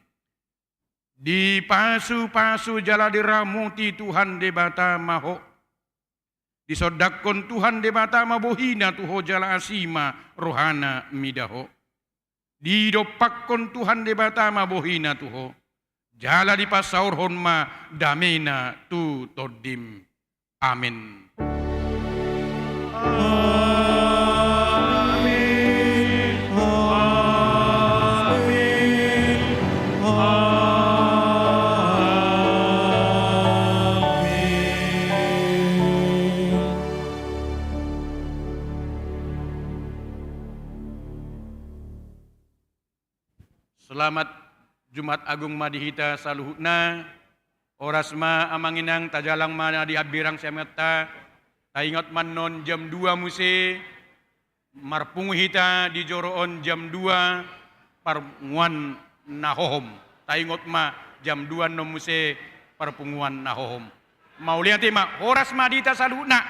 Dipasu-pasu jala diramoti Tuhan Debata ma ho. Disondangkon Tuhan Debata ma bohina tu ho jala asi ma rohana mida ho. Didompakkon Tuhan Debata ma bohina tu ho, jala dipasaorhon ma damena tu tondim. Amen. Amen. Amen. Amen. Selamat Jumat Agung ma di hita saluhutna. Horas ma amang inang, tajalang ma na di hambirang siaminta. Taingot ma annon jam dua muse marpungu hita di joro on, jam dua parpunguan na hohom. Taingot ma, jam dua annon muse parpunguan na hohom. Mauliate ma, horas ma di hita saluhutna.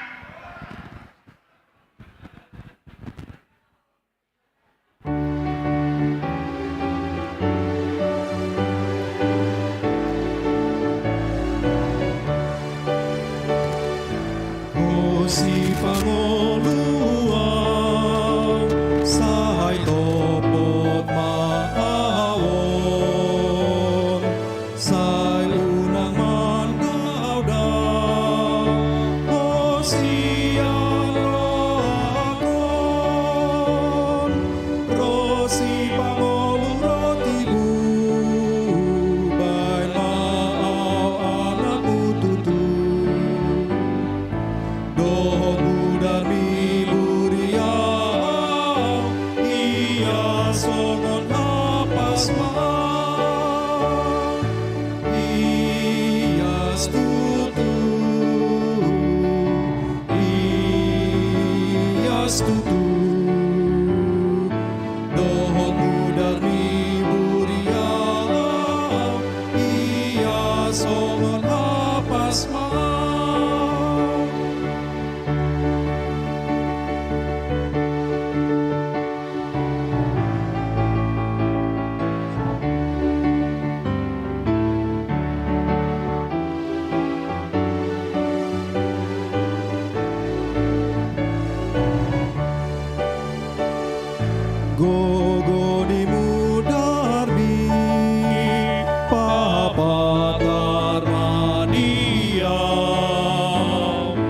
Ro sipangoluan, sai topot ma ahu on. Sai unang mandauda ho sian rohangkon, ro sipangolu ro tibu, baen ma ahu anakmu tutu. Dohot mudarmi burian, ia songon hapas ma. Ias tutu, ias tutu. Dohot mudarmi burian, ia songon hapas ma. Gogo di mudarmi, papatar ma di ahu.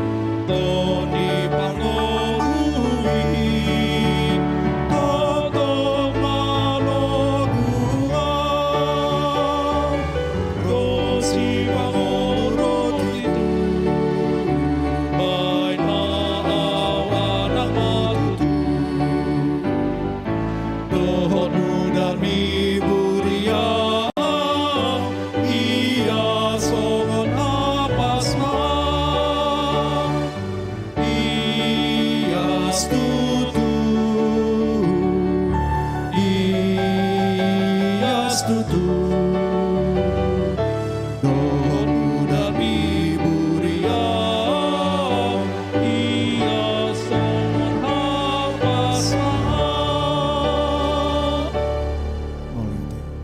Tondi pangolu i, tongtong manogu ahu. Ro sipangolu ro tibu, baen ma ahu anakmu tutu. Dohot mudarmi burian, ia songon hapas ma. Ias tutu, ias tutu.